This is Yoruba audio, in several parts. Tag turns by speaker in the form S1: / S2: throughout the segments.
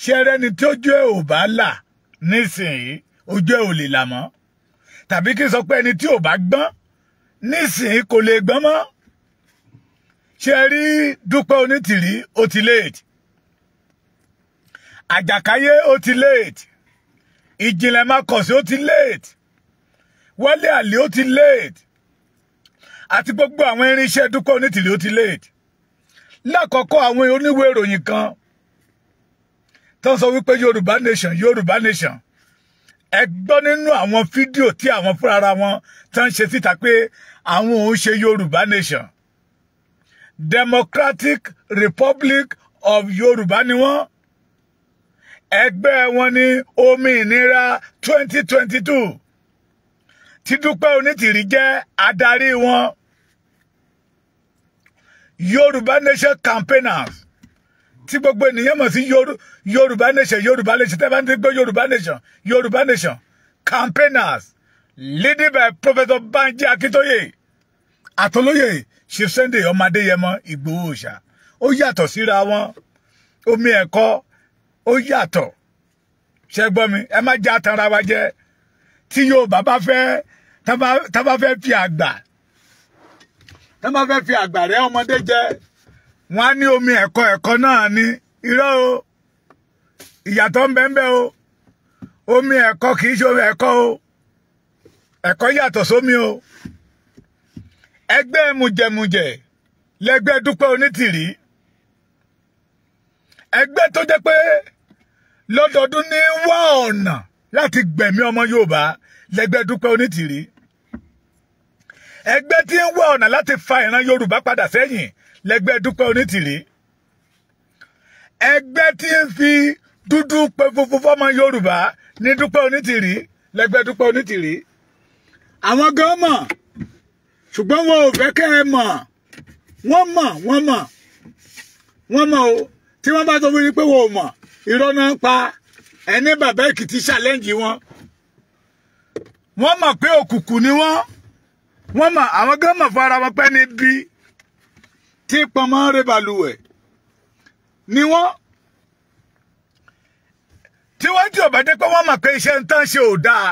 S1: Ṣé ẹrẹ́ni tí ojú ẹ̀ ò bá là nísìnyí, ojú ẹ̀ ò lè là mọ́. Tàbí kí n sọ pé ẹni tí ò bá gbọ́n nísìnyí kò lè gbọ́n mọ́. Ṣé rí Dúpẹ́ Onítìrí, ó ti late. Àjàkáyé, ó ti late. Ìjìnlẹ̀ Mákọ̀sí, ó ti late. Wálé Àlè, ó ti late. Àti gbogbo àwọn irinṣẹ́ Dúpẹ́ Onítìrí, ó ti late. Lákọ̀ọ́kọ́, àwọn oníwèé ìròyìn kan tó ń sọ wípé Yorùbá nation, Yorùbá nation, ẹ gbọ́ nínú àwọn fídíò tí àwọn fúnra wọn tó ń ṣe síta pé àwọn òun ṣe Yorùbá nation, Democratic Republic of Yorùbá ni wọ́n. Ẹgbẹ́ wọn ní Òmìnira 2022 tí Dúpẹ́ Onítìrí jẹ́ adarí wọn. Yorùbá nation campaigners tí gbogbo ènìyàn mọ̀ sí Yorùbá nation, Yorùbá nation, tẹ́ bá ń gbọ́ Yorùbá nation, Yorùbá nation campaigners leading by Professor Banji Akintoye àtolóyè Chief Sunday ọmọ Adéyẹmọ Ìgbòho Òòṣà, ó yàtọ̀ síra wọn. Omi ẹ̀kọ́ ó yàtọ̀. Ṣe gbọ́ mi? Ẹ má já tanra wa jẹ. Tí Yorùbá bá fẹ́, tá bá fẹ́ fi àgbà, tá bá fẹ́ fi àgbà rẹ́ ọmọdé jẹ, wọ́n á ní omi ẹ̀kọ́, ẹ̀kọ́ náà ní. Irọ́ o, ìyàtọ̀ ń bẹ ń bẹ o. Omi ẹ̀kọ́ kì í ṣe omi ẹ̀kọ́ o. Ẹ̀kọ́ yàtọ̀ sómi o. Ẹgbẹ́ mùjẹ̀mùjẹ̀ lẹ́gbẹ́ Dúpẹ́ Onítìrí, ẹgbẹ́ tó jẹ́ pé lọ́dọọdún ní wá ọ̀nà láti gbẹ̀mí ọmọ Yorùbá lẹ́gbẹ́ Dúpẹ́ Onítìrí, ẹgbẹ́ tí ń wá ọ̀nà láti fa ìran Yorùbá padà sẹ́yìn lẹ́gbẹ́ Dúpẹ́ Onítìrí, ẹgbẹ́ tí ń fi dúdú pe funfun fọ́mọ Yorùbá ní Dúpẹ́ Onítìrí, lẹ́gbẹ́ Dúpẹ́ Onítìrí. Àwọn gan mọ̀, ṣùgbọ́n wọn ò fẹ́ kẹ́ ẹ mọ̀. Wọ́n mọ̀, wọ́n mọ̀, wọ́n mọ̀ o. Tí wọ́n bá sọ fún yín pé wọn ò mọ̀, irọ́ náà ń pa. Ẹni bàbá Èkìtì challenge wọn. Wọ́n mọ̀ pé òkùnkùn ni wọ́n. Wọ́n mọ̀, àwọn gan mọ̀ fún ara wọn pé níbi tí pọnmọ́ rẹ̀ balùwẹ̀ ni wọ́n. Tí wọ́n tí ò bá jẹ́ pé wọ́n mọ̀ pé iṣẹ́ ń tán ṣe ò dáa,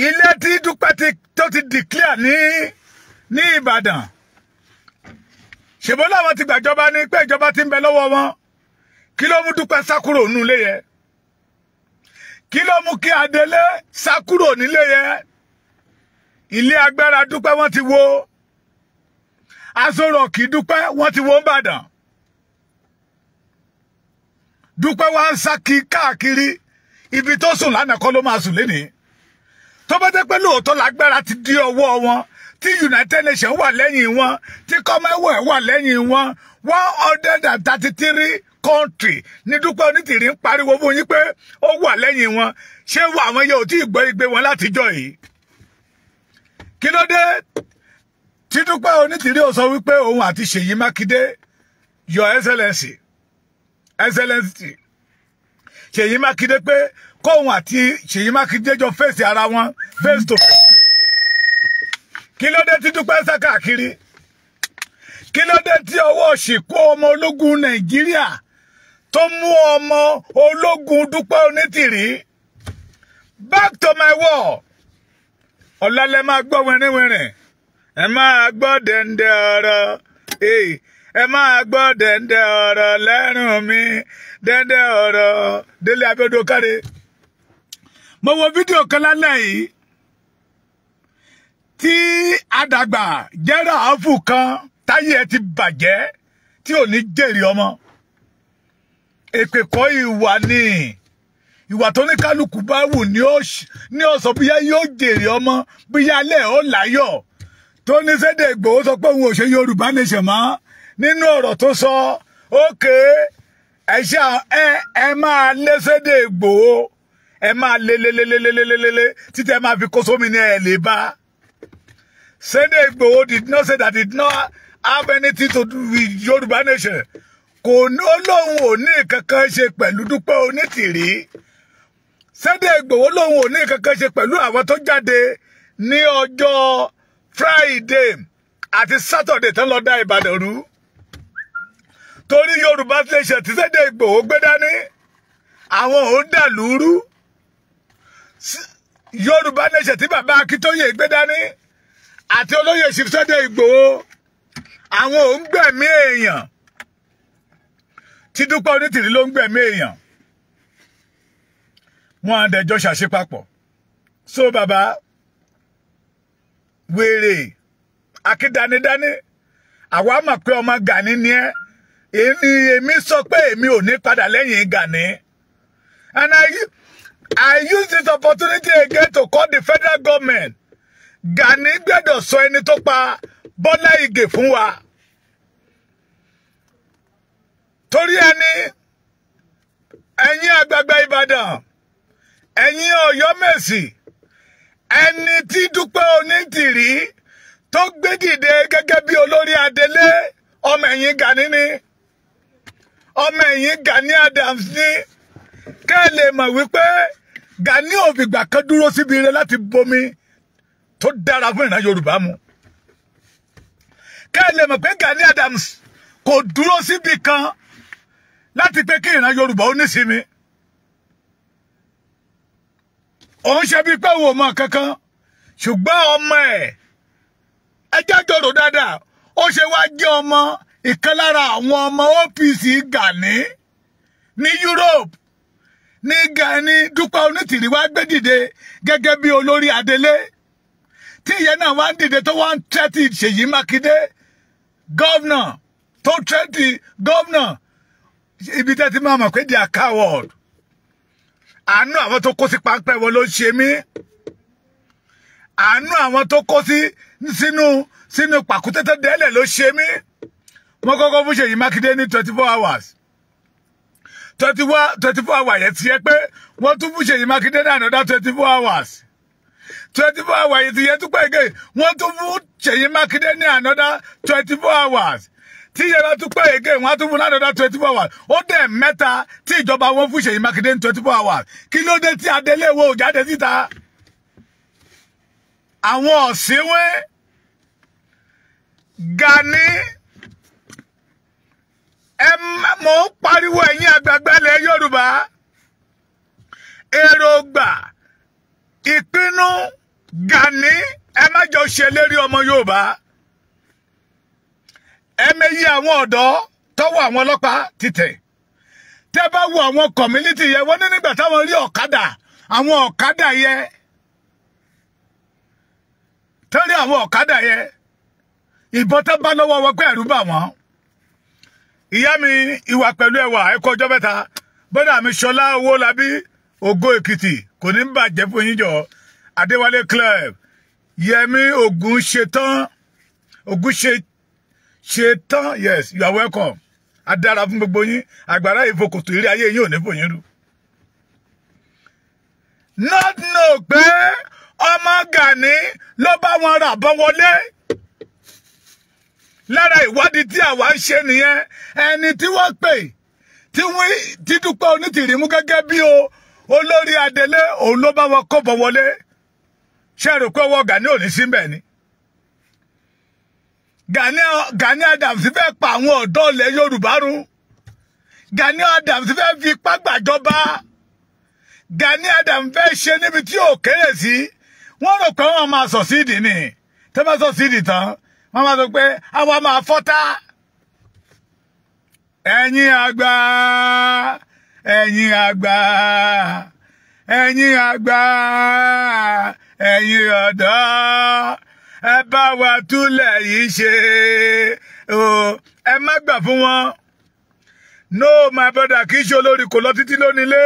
S1: ilé tí Dúpẹ́ ti tó ti declare ní Ìbàdàn, ṣèbó láwọn ti gbàjọba ní pé ìjọba ti ń bẹ lọ́wọ́ wọn, kí ló mú Dúpẹ́ sá kúrò nínú ilé yẹn? Kí ló mú kí Adélé sá kúrò nílé yẹn? Ilé agbára Dúpẹ́, wọ́n ti wó. Aso Rock Dúpẹ́, wọ́n ti wó n'Ìbàdàn. Dúpẹ́ wá ń sá kí káàkiri. Ibi tó sùn lánàá kọ́ ló máa sùn lénìí. Tó bá jẹ́ pé lóòótọ́ lágbára ti di ọwọ́ wọn, tí United Nations wà lẹ́yìn wọn, tí Commonwealth wà lẹ́yìn wọn, 133 country ní Dúpẹ́ Onítìrí ń pariwo fún yín pé ó wà lẹ́yìn wọn, ṣé àwọn yóò tí ì gbọ́ igbe wọn látijọ́ yìí? Kí ló dé tí Dúpẹ́ Onítìrí ò sọ wípé òun àti Ṣèyí Mákindé, Your Excellency, Excellency Ṣèyí Mákindé, pé kóun àti Ṣèyí Mákindé jọ face ara wọn face to face? Kí ló dé tí Dúpẹ́ sá káàkiri? Kí ló dé tí ọwọ́ ṣìkú ọmọ ológun Nàìjíríà tó mú ọmọ ológun Dúpẹ́ Onítìrí? Back to my wall. Ọ̀làlẹ̀ máa gbọ́ wìrìwìrì, ẹ máa gbọ́ dẹ̀ǹdẹ̀ ọ̀rọ̀, ẹ máa gbọ́ dẹ̀ǹdẹ̀ ọ̀rọ̀ lẹ́rùn mi, dẹ̀ǹdẹ̀ ọ̀rọ̀. Délé Abẹ́dọ̀ káre. Mo wo fídíò kan lálẹ́ yìí tí àdàgbà jẹ́rà áfù kan táyé ẹ ti bàjẹ́, tí ò ní jèrè ọmọ. Èpè kọ́, ìwà ni. Ìwà tó ní kálukú bá wù ní ó sọ bóyá yóò jèrè ọmọ, bóyá alẹ́ ó láyọ̀. Tó ní Sunday Igboho sọ pé òun ò ṣe Yorùbá nation mọ́. Nínú ọ̀rọ̀ tó sọ, ókè ẹ ṣe, ẹ máa lé Sunday Igboho, ẹ máa lé lé lé lé lé lé lé lé títí ẹ máa fi kó sómi ní ẹ lè bá. Sunday Igboho did not say that, did not have anything to do with Yorùbá nation. Kò ní ó lóun ò ní kankan ṣe pẹ̀lú Dúpẹ́ Onítìrí. Sunday Igboho lóun ò ní kankan ṣe pẹ̀lú àwọn tó jáde ní ọjọ́ Friday àti Saturday tán lọ dá Ìbàdàn rú. Torí Yorùbá Nation tí Sunday Igboho gbé dání, àwọn ò ń dàlúrú. Yorùbá Nation tí bàbá Akíntóyè gbé dání àti olóyè Chief Sunday Igboho, àwọn ò ń gbẹ̀mí èèyàn. Tí Dúpẹ́ Onítìrí ló ń gbẹ̀mí èèyàn, wọn àdẹjọ́ ṣàṣepapọ̀. So bàbá wèrè akídanidání, àwa mọ̀ pé ọmọ Gani ni ẹ́. Èmi sọ pé èmi ò ní padà lẹ́yìn Gani. And I use this opportunity again to call the federal government. Gani gbọ́dọ̀ sọ ẹni tó pa Bọ́lá Ìgè fún wa. Torí ẹni ẹ̀yin àgbààgbà Ìbàdàn, ẹ̀yin Ọ̀yọ́mèsì, ẹni tí Dúpẹ́ Onítìrí tó gbé dìde gẹ́gẹ́ bí olórí adelé, ọmọ ẹ̀yìn Gani ni, ọmọ ẹ̀yìn Gani Adams ni. Kẹ́ ẹ lè mọ̀ wípé Gani ò fìgbà kan dúró síbi ire láti bomi tó dára fún ìran Yorùbá mu. Kẹ́ ẹ lè mọ̀ pé Gani Adams kò dúró síbi kan láti pé kí ìran Yorùbá ó nísinmi. Òun ṣe bí pé òun ò mọ̀ kankan, ṣùgbọ́n ọmọ ẹ̀ ẹjẹ́ jọ̀rọ̀ dáadáa, ó ṣe wá jẹ́ ọmọ ìkan lára àwọn ọmọ OPC Gani ní Europe ní Gani Dúpẹ́ Onítìrí wá gbé dìde gẹ́gẹ́ bí olórí adelé, tí ìyẹn náà wá ń dìde tó wá ń tẹ́tì Ṣèyí Mákindé gọ́vnà, tó tẹ́tì gọ́vnà. Ibi tẹ́tí máa mọ̀ pé they are coward. Àánú àwọn tó kó sí páńpẹ́ wọn ló ń ṣe mí. Àánú àwọn tó kó sí sínú pàkúté tó délẹ̀ ló ṣe mí. Wọ́n kọ́kọ́ fún Ṣèyí Mákindé ní 24 hours. 24 hours yẹn ti yẹ pé wọ́n tún fún Ṣèyí Mákindé ní another 24 hours. 24 hours yẹn ti yẹ tún pé again wọ́n tún fún Ṣèyí Mákindé ní another 24 hours. Tí yẹn bá tún pé again wọ́n tún fún another 24 hours. Ó dẹ̀ mẹ́ta tí ìjọba wọn fún Ṣèyí Mákindé ní 24 hours. Kí ló dé tí adelé wo ò jáde síta? Àwọn ọ̀sìnwé Gani, ẹ mọ̀ ń pariwo ẹ̀yin àgbààgbà ilẹ̀ Yorùbá, èròǹgbà ìpinnu Gani ẹ má jọ ṣe lérí ọmọ Yorùbá. Ẹ mẹyì àwọn ọ̀dọ́ tọ́wọ́ àwọn ọlọ́pàá títẹ̀. Tẹ́ bá wo àwọn community yẹn, wọ́n ní nígbà táwọn rí ọ̀kadà, àwọn ọ̀kadà yẹn torí àwọn ọ̀kadà yẹn, ìbọn tó bá lọ́wọ́ wọn pé ẹ̀rù bà wọ́n. Ìyá mi ìwà pẹ̀lú ẹwà, ẹ̀kọ́ ọjọ́ mẹ́ta. Bọ́dà mi Ṣọlá Owólabí Ògo Èkìtì kò ní bàjẹ́ fún yín jọ. Adéwálé Club, Yẹmí Ògùn ṣetán, Ògùn ṣetán, yes, you are welcome. Adára fún gbogbo yín, àgbàrá ìfokòtò ìrí ayé yín ò ní fò yín rú. Not know pé ọmọ Gani ló bá wọn rà bọ́ wọlé. Lára ìwádìí tí àwa ń ṣe nìyẹn. Ẹni tí wọ́n pè tí wọ́n ti Dúpẹ́ Onítìrí mú gẹ́gẹ́ bí o olórí adelé, òun ló bá wọn kó bọ̀ wọlé. Ṣé ẹ rò pé ọwọ́ Gani ò ní síbẹ̀ ni? Gani Adams fẹ́ pa àwọn ọ̀dọ́ ilẹ̀ Yorùbá run. Gani Adams fẹ́ fi ipá gbàjọba. Gani Adams fẹ́ ṣe níbi tí ò kéré sí. Wọ́n rò pé wọ́n máa sọ síìdì ni. Tẹ́ bá sọ síìdì tán, wọ́n máa sọ pé àwa máa fọ́tá. Ẹ̀yin àgbà, ẹ̀yin àgbà, ẹ̀yin àgbà, ẹ̀yin ọ̀dọ́, ẹ bá wa túlẹ̀ yìí ṣe o, ẹ má gbà fún wọn. No, my brother, kì í ṣe olórí kò lọ títí lónílé,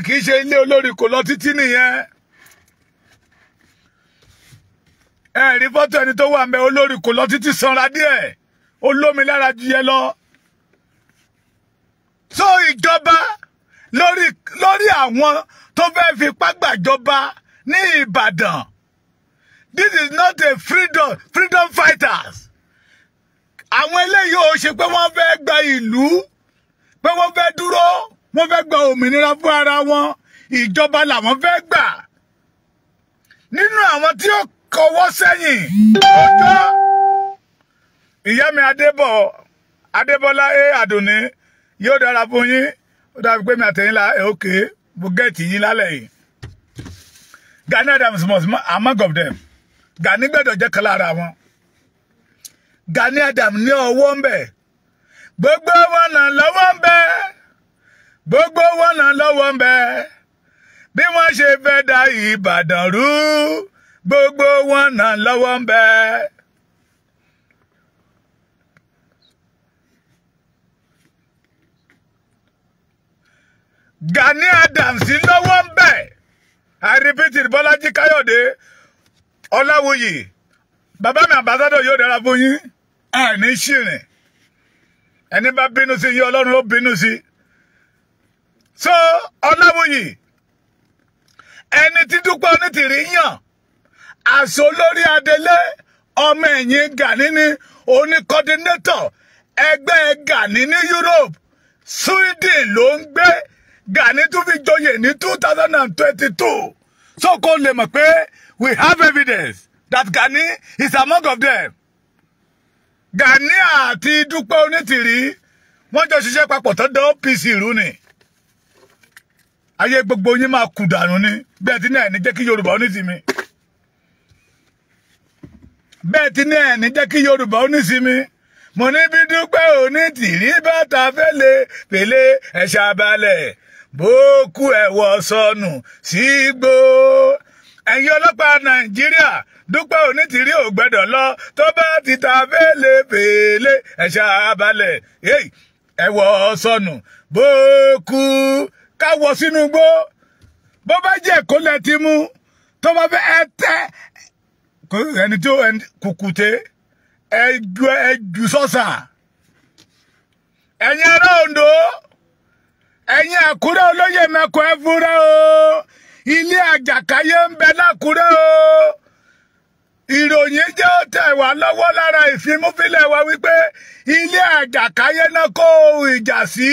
S1: kì í ṣe ilé olórí kò lọ títí nìyẹn. Ẹ rí fọ́tò ẹni tó wà ń bẹ, olórí kò lọ títí sanra díẹ̀, olómi lára ju yẹ lọ. So ìjọba lórí àwọn tó fẹ́ fipá gbàjọba ní Ìbàdàn, this is not a freedom fighters. Àwọn eléyìí ò ṣe pé wọ́n fẹ́ gba ìlú, pé wọ́n fẹ́ dúró, wọ́n fẹ́ gba òmìnira fún ara wọn, ìjọba làwọn fẹ́ gbà. Nínú àwọn tí ó kọwọ́ sẹ́yìn ọjọ́, ìyá mi Adébọ̀ Adébọ́lá A Àdùnní yóò dára fún yín. Ó dàbí pé mi àtẹ̀yìn la òkè mo gẹ̀ẹ́tì yín lálẹ́ yìí. Gani Adams must among of them. Gani gbọ́dọ̀ jẹ́ kan lára wọn. Gani Adams ní ọwọ́ ń bẹ. Gbogbo wọn náà lọ́wọ́ ń bẹ. Gbogbo wọn náà lọ́wọ́ ń bẹ. Bí wọ́n ṣe fẹ́ da Ìbàdàn rú, gbogbo wọn náà lọ́wọ́ ń bẹ. Gani Adams lọ́wọ́ ń bẹ. I repeat it, Bọ́lájí Káyọ̀dé Ọláwuyì. Bàbá mi àbásádọ̀ yóò dára fún yín. Ẹ ní ṣìrìn. Ẹni bá bínú sí yín, Ọlọ́run ó bínú sí. So Ọláwuyì, ẹni tí Dúpẹ́ Onítìrí yàn àṣọ lórí adelé ọmọ ẹ̀yìn Gani ní oní coordinator ẹgbẹ́ Gani ní Europe, Sweden ló ń gbé. Gani tún fi joyè ní 2022. So kó lè mọ̀ pé we have evidence that Gani is among of them. Gani àti Dúpẹ́ Onítìrí wọ́n jọ ṣiṣẹ́ papọ̀ tó dán OPC rú ni. Ayé gbogbo yín máa kú dànù ni. Bẹ́ẹ̀ tí náà ní jẹ́ kí Yorùbá onísinmi. Bẹ́ẹ̀ tí náà ní jẹ́ kí Yorùbá onísinmi. Mo ní bí Dúpẹ́ Onítìrí bàtà fẹ́lẹ̀ fẹ́lẹ̀ ẹ̀ṣà balẹ̀ bókú ẹ̀wọ̀ sọnù sígbó. Ẹ̀yin ọlọ́pàá Nàìjíríà, Dúpẹ́ Onítìrí ò gbẹ́dọ̀ lọ tó bá ti ta fẹ́lẹ̀ fẹ́lẹ̀ ẹ̀ṣà balẹ̀ ẹ̀wọ̀ sọnù bókú káwọ sínú igbó. Bó bá jẹ́ kó lẹ ti mú tó bá fẹ́ ẹ tẹ́ ẹni tí ó kùkùté ẹ jù sọ́sà. Ẹ̀yin ará Oǹdó, ẹ̀yin Àkúrẹ́ olóyè mẹ́kọ̀ ẹ fúnra o. Ilé àjàkáyé ń bẹ lákúrẹ́ o. Ìròyìn jẹ́ ó tẹ̀ wá lọ́wọ́ lára ìfimúfilẹ̀ wa wípé ilé àjàkáyé náà kó ohun ìjà sí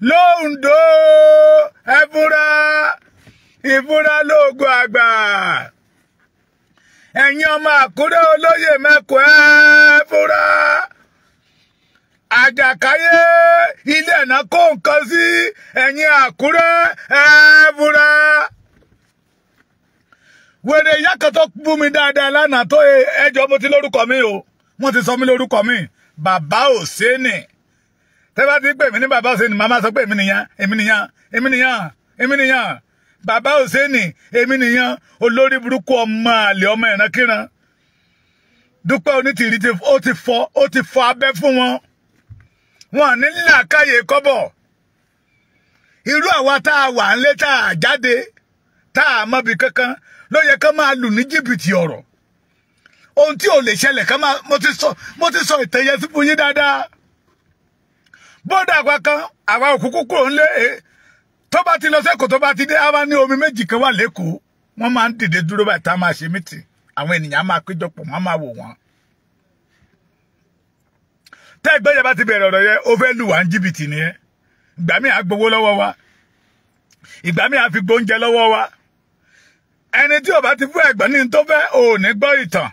S1: lóńdó. Ẹ fúnra, ìfúnra lóògùn àgbà. Ẹ̀yin ọmọ Àkúrẹ́ olóyè mẹ́kọ̀ ẹ fúnra. Àjàkáyé ilé ẹ̀nà kó nǹkan sí. Ẹ̀yin Àkúrẹ́ ẹ fúnra. Wèrè ìyá kan tó bú mi dáadáa lánàá tó ẹjọ́ mo ti lórúkọ mi o. Wọ́n ti sọ mí lórúkọ mi. Bàbá Òsénì. Tẹ́ bá ti pè mí ní Bàbá Òsénì, màmá sọ pé èmi nìyẹn, èmi nìyẹn, èmi nìyẹn, èmi nìyẹn. Bàbá Òsénì, èmi nìyẹn. Olórí burúkú ọmọ àlè ọmọ ìrankíran. Dúpẹ́ Onítìrí ó ti fọ abẹ́ fún wọn. Wọn ní làákàyè kọ́bọ̀. Irú àwa tá a wà ńlé tá a jáde tá a mọ̀bì kankan ló yẹ ká máa lù ní jìbìtì ọ̀rọ̀. Ohun tí ò lè ṣẹlẹ̀ ká máa mo ti sọ ìtẹ̀yẹ sí fún yín dáadáa. Bódà àwa kan àwa òkúkú kúrò ńlé tó bá ti lọ sẹ́kọ̀ọ́ tó bá ti dé, àwa ní omi méjì kan wà lẹ́kọ̀ọ́. Wọ́n máa ń dìde dúró báyìí tá a máa ṣe mítì. Àwọn ènìyàn máa péjọpọ̀, wọ́n máa wò wọ́n. Tẹ́ ẹgbẹ́ yẹn bá ti bẹ̀rẹ̀ ọ̀rọ̀ yẹn, ó fẹ́ lù wá ní jìbìtì nìyẹn. Ìgbà míì á gbowó lọ́wọ́ wa, ìgbà míì á fi gbóúnjẹ lọ́wọ́ wa. Ẹni tí ò bá ti fún ẹ̀gbọ́n ní tó fẹ́ ò ní gbọ́ ìtàn.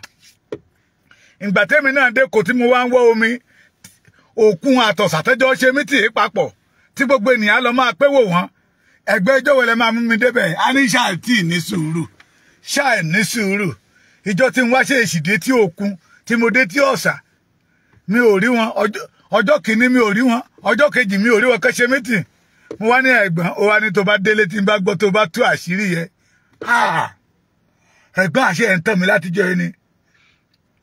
S1: Ìgbà tẹ́mi náà dé kò tí mo wá ń wọ́ omi òkun àtọ̀sàtẹ́jọ́ ṣe mítì papọ̀ tí gbogbo ènìyàn lọ máa pé wò wọ́n. Ẹgbẹ́ ìjọ wẹlẹ máa mú mi débẹ̀? A ní ṣáà tí ní sùúrù, ṣáà ní sùúrù. Ìjọ tí ń wá ṣe èsì dé tí òkun tí mo dé tí ọ̀sà, mi ò rí wọn. Ọjọ́ kìíní mi ò rí wọn, ọjọ́ kejì mi ò rí wọn kẹ́ ṣe mítì. Mo wá ní ẹ̀gbọ́n, ó wá ní tó bá délé tí n bá gbọ́ tó bá tú àṣírí yẹ. Ẹ̀gbọ́n, àṣẹ ẹ̀ ń tàn mí látijọ́ yìí ni.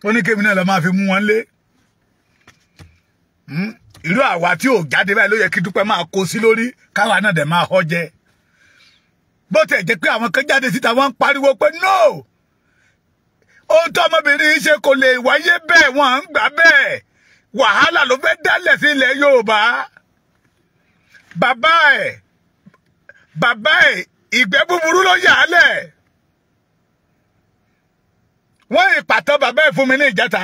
S1: Ó ní kémi náà lọ máa fi mú wọn lé. Irú àwa tí ò jáde báyìí ló yẹ kí Dúpẹ́ máa kó sí lórí, káwa náà dẹ̀ máa họ́ jẹ. Bó tẹ̀ jẹ́ pé àwọn kan jáde síta, wọ́n ń pariwo pé no, ohun tó ọmọbìnrin yìí ṣe kò lè wáyé bẹ́ẹ̀, wọ́n ń gbà bẹ́ẹ̀, wàhálà ló fẹ́ dálẹ̀ sí ilẹ̀ Yorùbá. Bàbá ẹ̀ ìgbẹ́ búburú ló yà á lẹ̀. Wọ́n ìpàtàn bàbá ẹ̀ fún mi ní ìjẹta.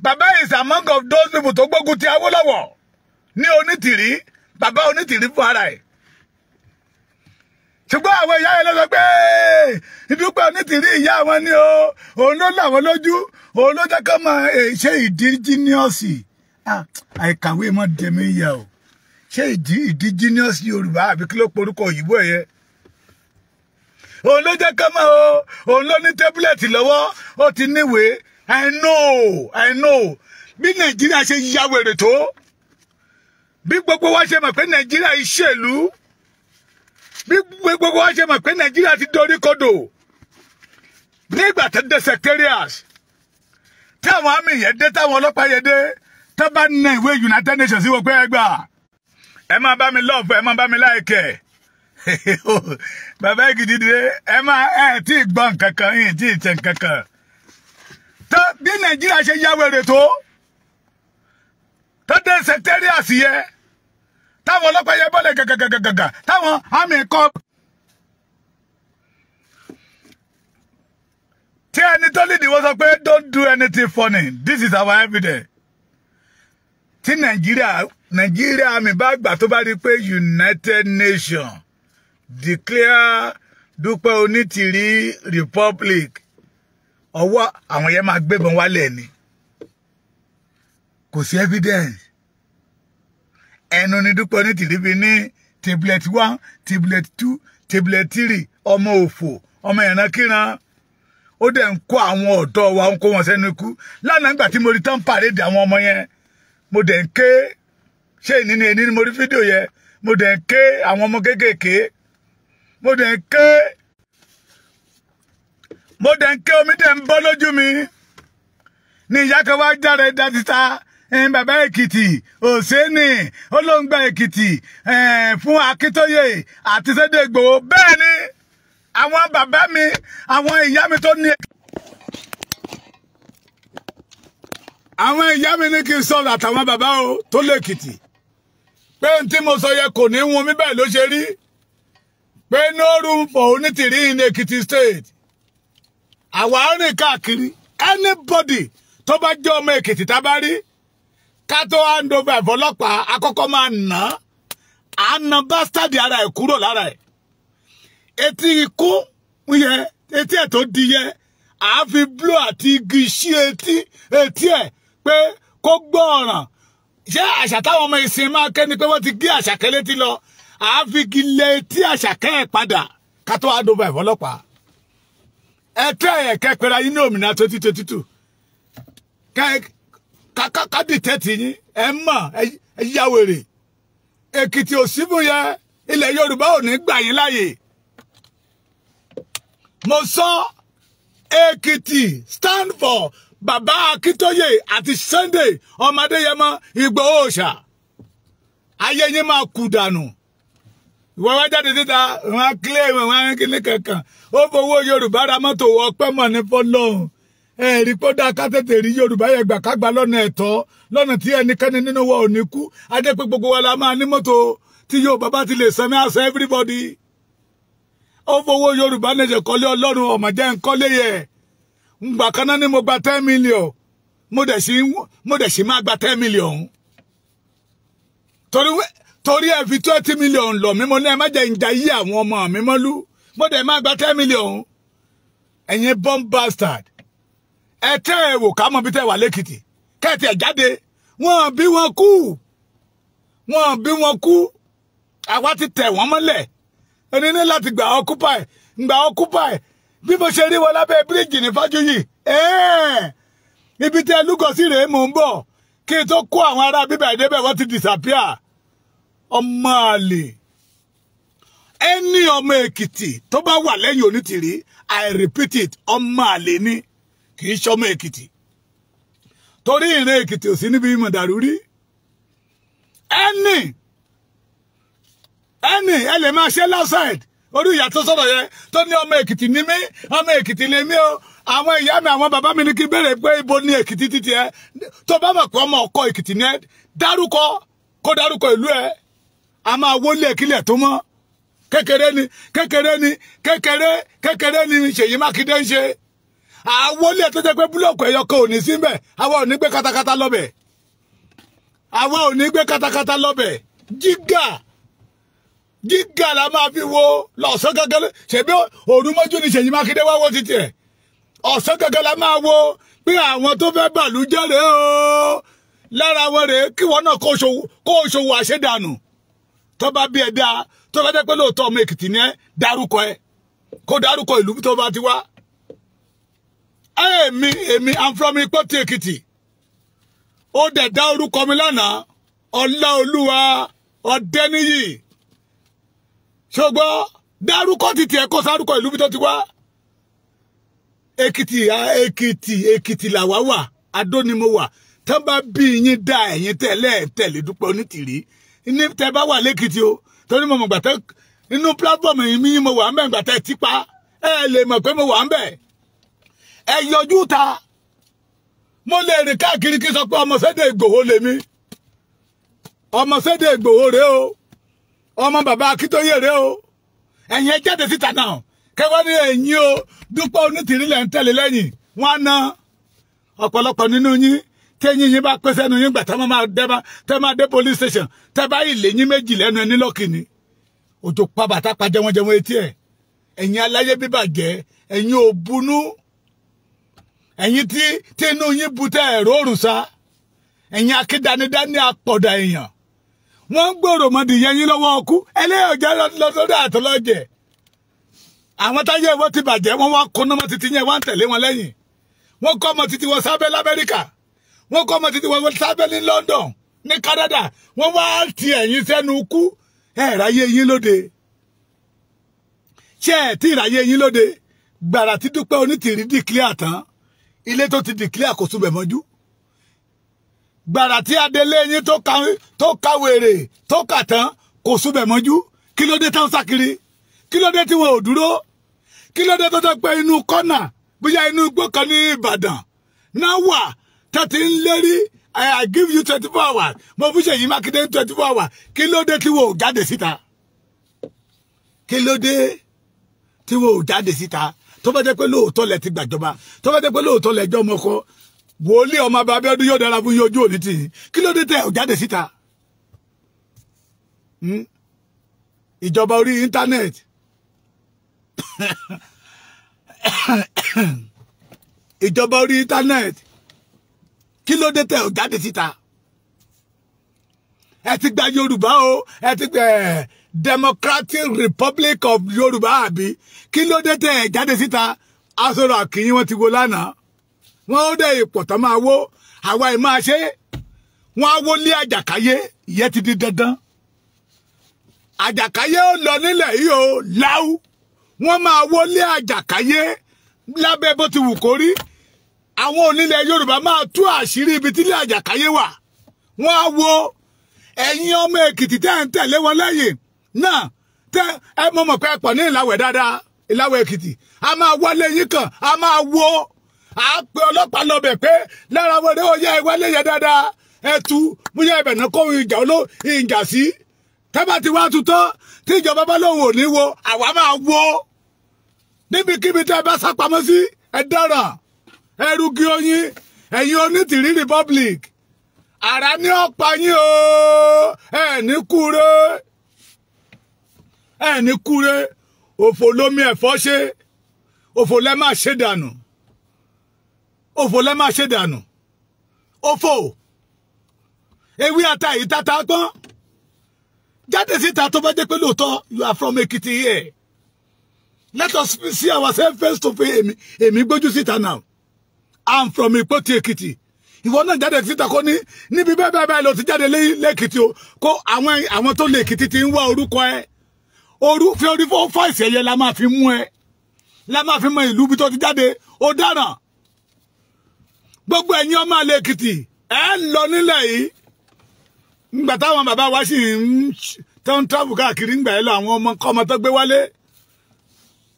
S1: Bàbá is among of those people tó gbógun ti Awólọ́wọ̀ ní Onítìrí. Bàbá Onítìrí fún ara ẹ̀, ṣùgbọ́n àwọn ìyá yẹn ló sọ pé Ìdúpẹ́ Onítìrí ìyá wọn ni o, òun ló là wọ́n lójú, òun ló jẹ́ kó máa ṣe indigenous. Àìkàwé mọ́ dẹ̀mí ìyà o. Ṣé indigenous Yorùbá àbí kí ló porúkọ òyìnbó ẹ̀ yẹn? Òun ló jẹ́ ká mọ̀ o, òun ló ní tablet lọ́wọ́, ó ti níwèé. I know, I know. Bí Nàìjíríà ṣe ya wèrè tó, bí gbogbo wa ṣe mọ̀ pé Nàìjíríà ìṣèlú, bí gbogbo wa ṣe mọ̀ pé Nàìjíríà ti dorí kodò. Nígbà tó dé secretariat, tí àwọn àmì yẹn dé, táwọn ọlọ́pàá yẹn dé, tó bá na ìwé United Nations sí wọ́n pé ẹ gbà. Ẹ máa bá mi love, ẹ máa bá mi like. Bàbá Èkìtì dé, ẹ máa ẹ tí ì gbọ́ nǹkan kan, yìí tí ì tẹ̀ nǹkan kan. Tó bí Nàìjíríà ṣe ya wèrè tó, tó dé secretariat yẹ, táwọn ọlọ́pàá yẹ bọ́lẹ̀ gàgàgàgàgà, táwọn àmì kọ́. Tí ẹni tó lè dìwọ́ sọ pé don't do anything funny, this is our evidence. Tí Nàìjíríà àmì bá gbà tó bá rí pé United Nations declare Dúpẹ́ Onítìrí Republic, ọwọ́ àwọn yẹn máa gbébọn wálẹ̀ ni. Kò sí evidence. Ẹnu ni Dúpẹ́ Onítìrí fi ní tablet 1, tablet 2, tablet 3, ọmọ òfò, ọmọ ìrankíran. Ó dẹ̀ ń kó àwọn ọ̀dọ́ wa, ń kó wọn sẹ́nu ikú. Lánàá nígbà tí mo rí tán pàrédì àwọn ọmọ yẹn, mo dẹ̀ ń ké. Ṣé ìní ni èní ni mo rí fídíò yẹn, mo dẹ̀ ń ké àwọn ọmọ kéékèèké. Mo dẹ̀ ń ké. Mo dẹ̀ ń ké, omi dẹ̀ ń bọ́ lójú mi. Ní ìyá kan wá jáde dátítà, bàbá Èkìtì, Òsénì, olóńgbà Èkìtì, fún Akíntóyè àti Sunday Igboho. Bẹ́ẹ̀ ni àwọn bàbá mi, àwọn ìyá mi tó ní. Àwọn ìyá mi ní kí n sọ̀rọ̀ àtàwọn bàbá o tó lèkìtì. Pé n tí mo sọ yẹ kò ní wun mí bẹ́ẹ̀ ló ṣe rí. Pé no room for Onítìrí in Èkìtì state. Àwa rìn káàkiri. Anybody tó bá jẹ́ ọmọ Èkìtì tá bá rí, ká tó hand over ìfọlọ́pàá, akọ́kọ́ máa nà á. À ń na bastard ara ẹ̀ kúrò lára ẹ̀. Etí ikú yẹ, etí ẹ̀ tó di yẹ, à fi blue àti igi sí etí ẹ̀ pé kó gbọ́ ọ̀ràn. Ṣé àṣà táwọn ọmọ ìsìn máa ké ni pé wọ́n ti gé àṣàkẹ́ létí lọ? À fi igi lé etí àṣàkẹ́ ẹ̀ padà ká tó hand over ìfọlọ́pàá. Ẹ tẹ́ ẹ̀kẹ́ pẹ̀lú ayé ní òmìnira 2022. Ká dìtẹ́tì yín, ẹ mọ̀, ẹ yá wèrè. Èkìtì ò síbù yẹ, ilẹ̀ Yorùbá ò ní gbà yín láàyè. Mo sọ Èkìtì stand for Bàbá Akíntóyè àti Sunday ọmọ Adéyẹmọ Ìgbòho Òòṣà. Ayé yín máa kú dànù. Ìwọ wá jáde síta, wọn á kílẹ̀ wọn á kílẹ̀ kankan. Ó fowó Yorùbá ra mọ́tò ọpẹ́ mọ̀ ní fọlọ́hún. Ẹ rí pé ó dáa ká tètè rí Yorùbá yẹn gbà ká gbà lọ́nà ẹ̀tọ́, lọ́nà tí ẹnikẹ́ni nínú wa ò ní kú. A jẹ́ pé gbogbo wa la máa ní mọ́tò tí Yorùbá bá ti lè san ní àṣẹ everybody. Ó fowó Yorùbá nation kọ́lé Ọlọ́run ọmọ jẹ́ ń kọ́lé yẹ. Ngbà kan náà ni mo gba 10 million. Mo dẹ̀ sì máa gba 10 million. Torí ẹ fi 20 million lọ mí, mo ní ẹ má jẹ́ ń jayé àwọn ọmọ mi mọ́lú. Mo dẹ̀ máa gba 10 million. Ẹ̀yin bomb bastard. Ẹ tẹ́ ẹ wò ká mọ̀ bí tẹ́ wà lẹ́kìtì. Kẹ́ẹ̀tì ẹ̀ jáde. Wọ́n bí wọn kú. Wọ́n bí wọn kú. Àwa ti tẹ̀ wọ́n mọ́lẹ̀. Ẹni ní láti gbà occupy, gbà occupy. Bí mo ṣe rí wọn lábẹ́ bíríìjì ní Fájuyì. Ibi tí ẹ lúgọ sí rèé mò ń bọ̀. Kí n tó kó àwọn ará bíbẹ̀ ìdébẹ̀ wọ́n ti disappear. Ọmọ àlè. Ẹni ọmọ Èkìtì tó bá wà lẹ́yìn Onítìrí, I repeat it, ọmọ àlè ni. Kì í ṣọmọ Èkìtì. Torí ìrìn Èkìtì ò sí níbi ìmọ̀dàrú rí. Ẹni ẹ lè máa ṣe outside. Orí ìyá tó sọ̀rọ̀ yẹn tó ní ọmọ Èkìtì ní mí, ọmọ Èkìtì lè mí o. Àwọn ìyá mi, àwọn bàbá mi ní kí n béèrè pé ibo ni Èkìtì títí ẹ. Tó bá mọ̀ pé ọmọ ọkọ Èkìtì ni ẹ, dárúkọ, kó dárúkọ ìlú ẹ. A máa wọlé kílẹ̀ tó mọ́. Kékeré ni, kékeré ni, kékeré, kékeré ni Ṣèyí Mákindé ń ṣe. Àwọlé tó jẹ́ pé búlọ̀kù ẹyọ kan ò ní síbẹ̀, àwa ò ní gbé katakata lọ́bẹ̀. Àwa ò ní gbé katakata lọ́bẹ̀. Jígà gíga la máa fi wo lọ́sàn gangan. Ṣèbí òru mọ́jú ni Ṣèyí Mákindé wá wo títì ẹ̀. Ọ̀sán gangan la máa wo pé àwọn tó fẹ́ bàlújẹ́ rèé o. Lára wọn rèé kí wọn náà kó ṣòwò àṣedànù. Tó bá bí ẹ dáa, tó bá jẹ́ pé lóòótọ́ ọmọ Èkìtì ni ẹ, dárúkọ ẹ, kó dárúkọ ìlú tó bá ti wá. Èmi I'm from Ìpọ́tì Èkìtì. Ó dẹ̀ dá orúkọ mi lánàá, Ọláolúwa Ọ̀dẹ́níyì. Ṣùgbọ́n dárúkọ títí ẹ, kó sárúkọ ìlú tó ti wá. Èkìtì, Èkìtì, Èkìtì làwa wà, Adó ni mo wà. Tán bá bí yín dá ẹ̀yin tẹ̀lé tẹ̀lé Dúpẹ́ Onítìrí ní tẹ́ bá wà lẹ́kìtì o, torí mo mọ̀ gbà tẹ́ inú platform mi mo wà ń bẹ̀, gbà tẹ́ tipa ẹ lè mọ̀ pé mo wà ń bẹ̀. Ẹ yọjú ta, mo lè rìn káàkiri kí n sọ pé ọmọ Sunday Ìgbòho lèmi, ọmọ Sunday Ìgbòho rèé o, ọmọ bàbá Akíntóyè rèé o. Ẹ̀yin ẹ jáde síta náà kẹwàá ní ẹ̀yin o, Dúpẹ́ Onítìrí lẹ̀ ń tẹ̀lé lẹ́yìn wọn á ná ọ̀pọ̀lọpọ̀ nínú yín. Tẹ́yìn yín bá pèsè ẹnu yín gbà tẹ́ máa dé, tẹ́ máa dé police station, tẹ́ bá ilé yín méjì lẹ́nu ẹni lọ́kìnní, òjò pa bàtà pa jẹwọ́njẹwọ́n etí ẹ̀. Ẹ̀yin aláyé bíbàjẹ́, ẹ̀yin ò bunú, ẹ̀yin tí inú yín bu tẹ́ ẹ̀rọ òrùn sá, ẹ̀yin akídanidání apọ̀dà èèyàn. Wọ́n ń gbòòrò mọ́dì yẹn yín lọ́wọ́ ọkú ẹlẹ́yọ̀jẹ́ lọ́sọ́dọ̀ àtọ́lọ́jẹ̀. Àwọn táyé wọn ti bàjẹ́, wọ́n wá kóná mọ́ títí yẹn, wọ́n ń tẹ̀lé wọn lẹ́yìn. Wọ́n kọ́ ọmọ títí wọn sábẹ́ l'Amẹ́ríkà, wọ́n kọ́ ọmọ títí wọn sábẹ́ ní London, ní Canada. Wọ́n wá ti ẹ̀yìn sẹ́nu kú. Ẹ̀ ráyé yín lóde, ṣé ẹ̀ tí ìráyé yín lóde? Gbàrà tí Dúpẹ́ Onítìrí declare tán, ilé tó ti declare kò súnbẹ̀ mọ́jú. Gbàrà tí adélé yín tó kàwèrè tó kà tán kò súnbẹ̀ mọ́jú. Kí ló dé tán sákiri? Kí ló dé tí wọn ò dúró? Kí ló dé tó tọ́ pé inú kọ́nà, bóyá inú igbó kan ní Ìbàdàn náà wà tẹ́tí ń lérí, I give you 24 hours, mo fún Ṣèyí Mákindé 24 hours. Kí ló dé tí wọn ò jáde síta? Kí ló dé tí wọn ò jáde síta? Tó bá jẹ́ pé lóòótọ́ lẹ ti gbàjọba, tó bá jẹ́ pé lóòótọ́ lẹ jọ́ ọmọ kọ wòlíì ọmọ Abíọ́dún yóò dára fún yín, ojú òní tì yín. Kí ló dé tẹ́ ò jáde síta? Ìjọba orí íńtánẹ́ẹ̀tì, ìjọba orí íńtánẹ́ẹ̀tì, kí ló dé tẹ́ ò jáde síta? Ẹ ti gba Yorùbá o, ẹ ti gba Democratic Republic of Yorùbá àbí? Kí ló dé tẹ́ ẹ jáde síta? Aṣọ́rọ̀ àkìyìn wọn ti wo lánàá, wọn ó dẹ ipò tán máa wó, àwa ẹ̀ máa ṣe. Wọn á wó lé Àjàkáyé, ìyẹn ti di dandan. Àjàkáyé ó lọ nílẹ̀ yìí o, láwù. Wọ́n máa wó lé Àjàkáyé lábẹ́ bó ti wù kó rí. Àwọn onílẹ̀ Yorùbá máa tú àṣírí ibi tí ilé Àjàkáyé wà. Wọ́n á wo ẹ̀yin ọmọ Èkìtì tẹ́ ń tẹ̀lé wọn lẹ́yìn náà, tẹ́ ẹ mọ̀ mọ̀ pé ẹ pọ̀ ní Ìlàwẹ̀ dáadáa, Ìlàwẹ̀ Èkìtì. A máa wọlé yín kan, a máa wo, a pe ọlọ́pàá lọ́bẹ̀ pé lára wọn ni ó yẹ ìwọlé yẹn dáadáa, ẹ tú bóyá ibẹ̀ náà kó ìjà oló ìjà sí. Tẹ́bà ti wá tutọ́ tí ìjọba bá lóun ò ní wo, àwa máa wo. Níbikíbi tẹ́ ẹ bá sápamọ́ sí, ẹ dáràn, ẹ rúgi oyin, ẹ̀yin Onítìrí Republic, àrà ní ọ̀pá yín o, ẹ ní kúre, ẹ ní kúre. Òfò lómi ẹ̀fọ́ ṣe, òfò lẹ́ máa ṣe dànù, òfò lẹ́ máa ṣe dànù, òfò ewé ata yìí tata pọ́n. Jáde síta tó bá jẹ́ pé lóòótọ́ you are from Ekiti here. Let us see ourselves face to face. Èmi gbójú síta now. I'm from Ìpótì Èkìtì. Ìwọ náà jáde síta kó ní níbi bẹ́ẹ̀ bẹ́ẹ̀ bẹ́ẹ̀ lọ ti jáde lẹ́kìtì o. Kó àwọn tó lè Èkìtì ti ń wá orúkọ ẹ. Fi orí fọ́ọ̀sì ẹ̀yẹ la máa fi mú ẹ. La máa fi mọ ìlú bí tó ti jáde. Ó dáràn. Gbogbo ẹ̀yin ọmọ àlè Èkìtì ẹ lọ nílẹ̀ yìí. Ngbà táwọn bàbá wa sì ń tó ń travel káàkiri ńgbà yẹn lọ, àwọn ọmọ kọ́mọ tó gbé wálé.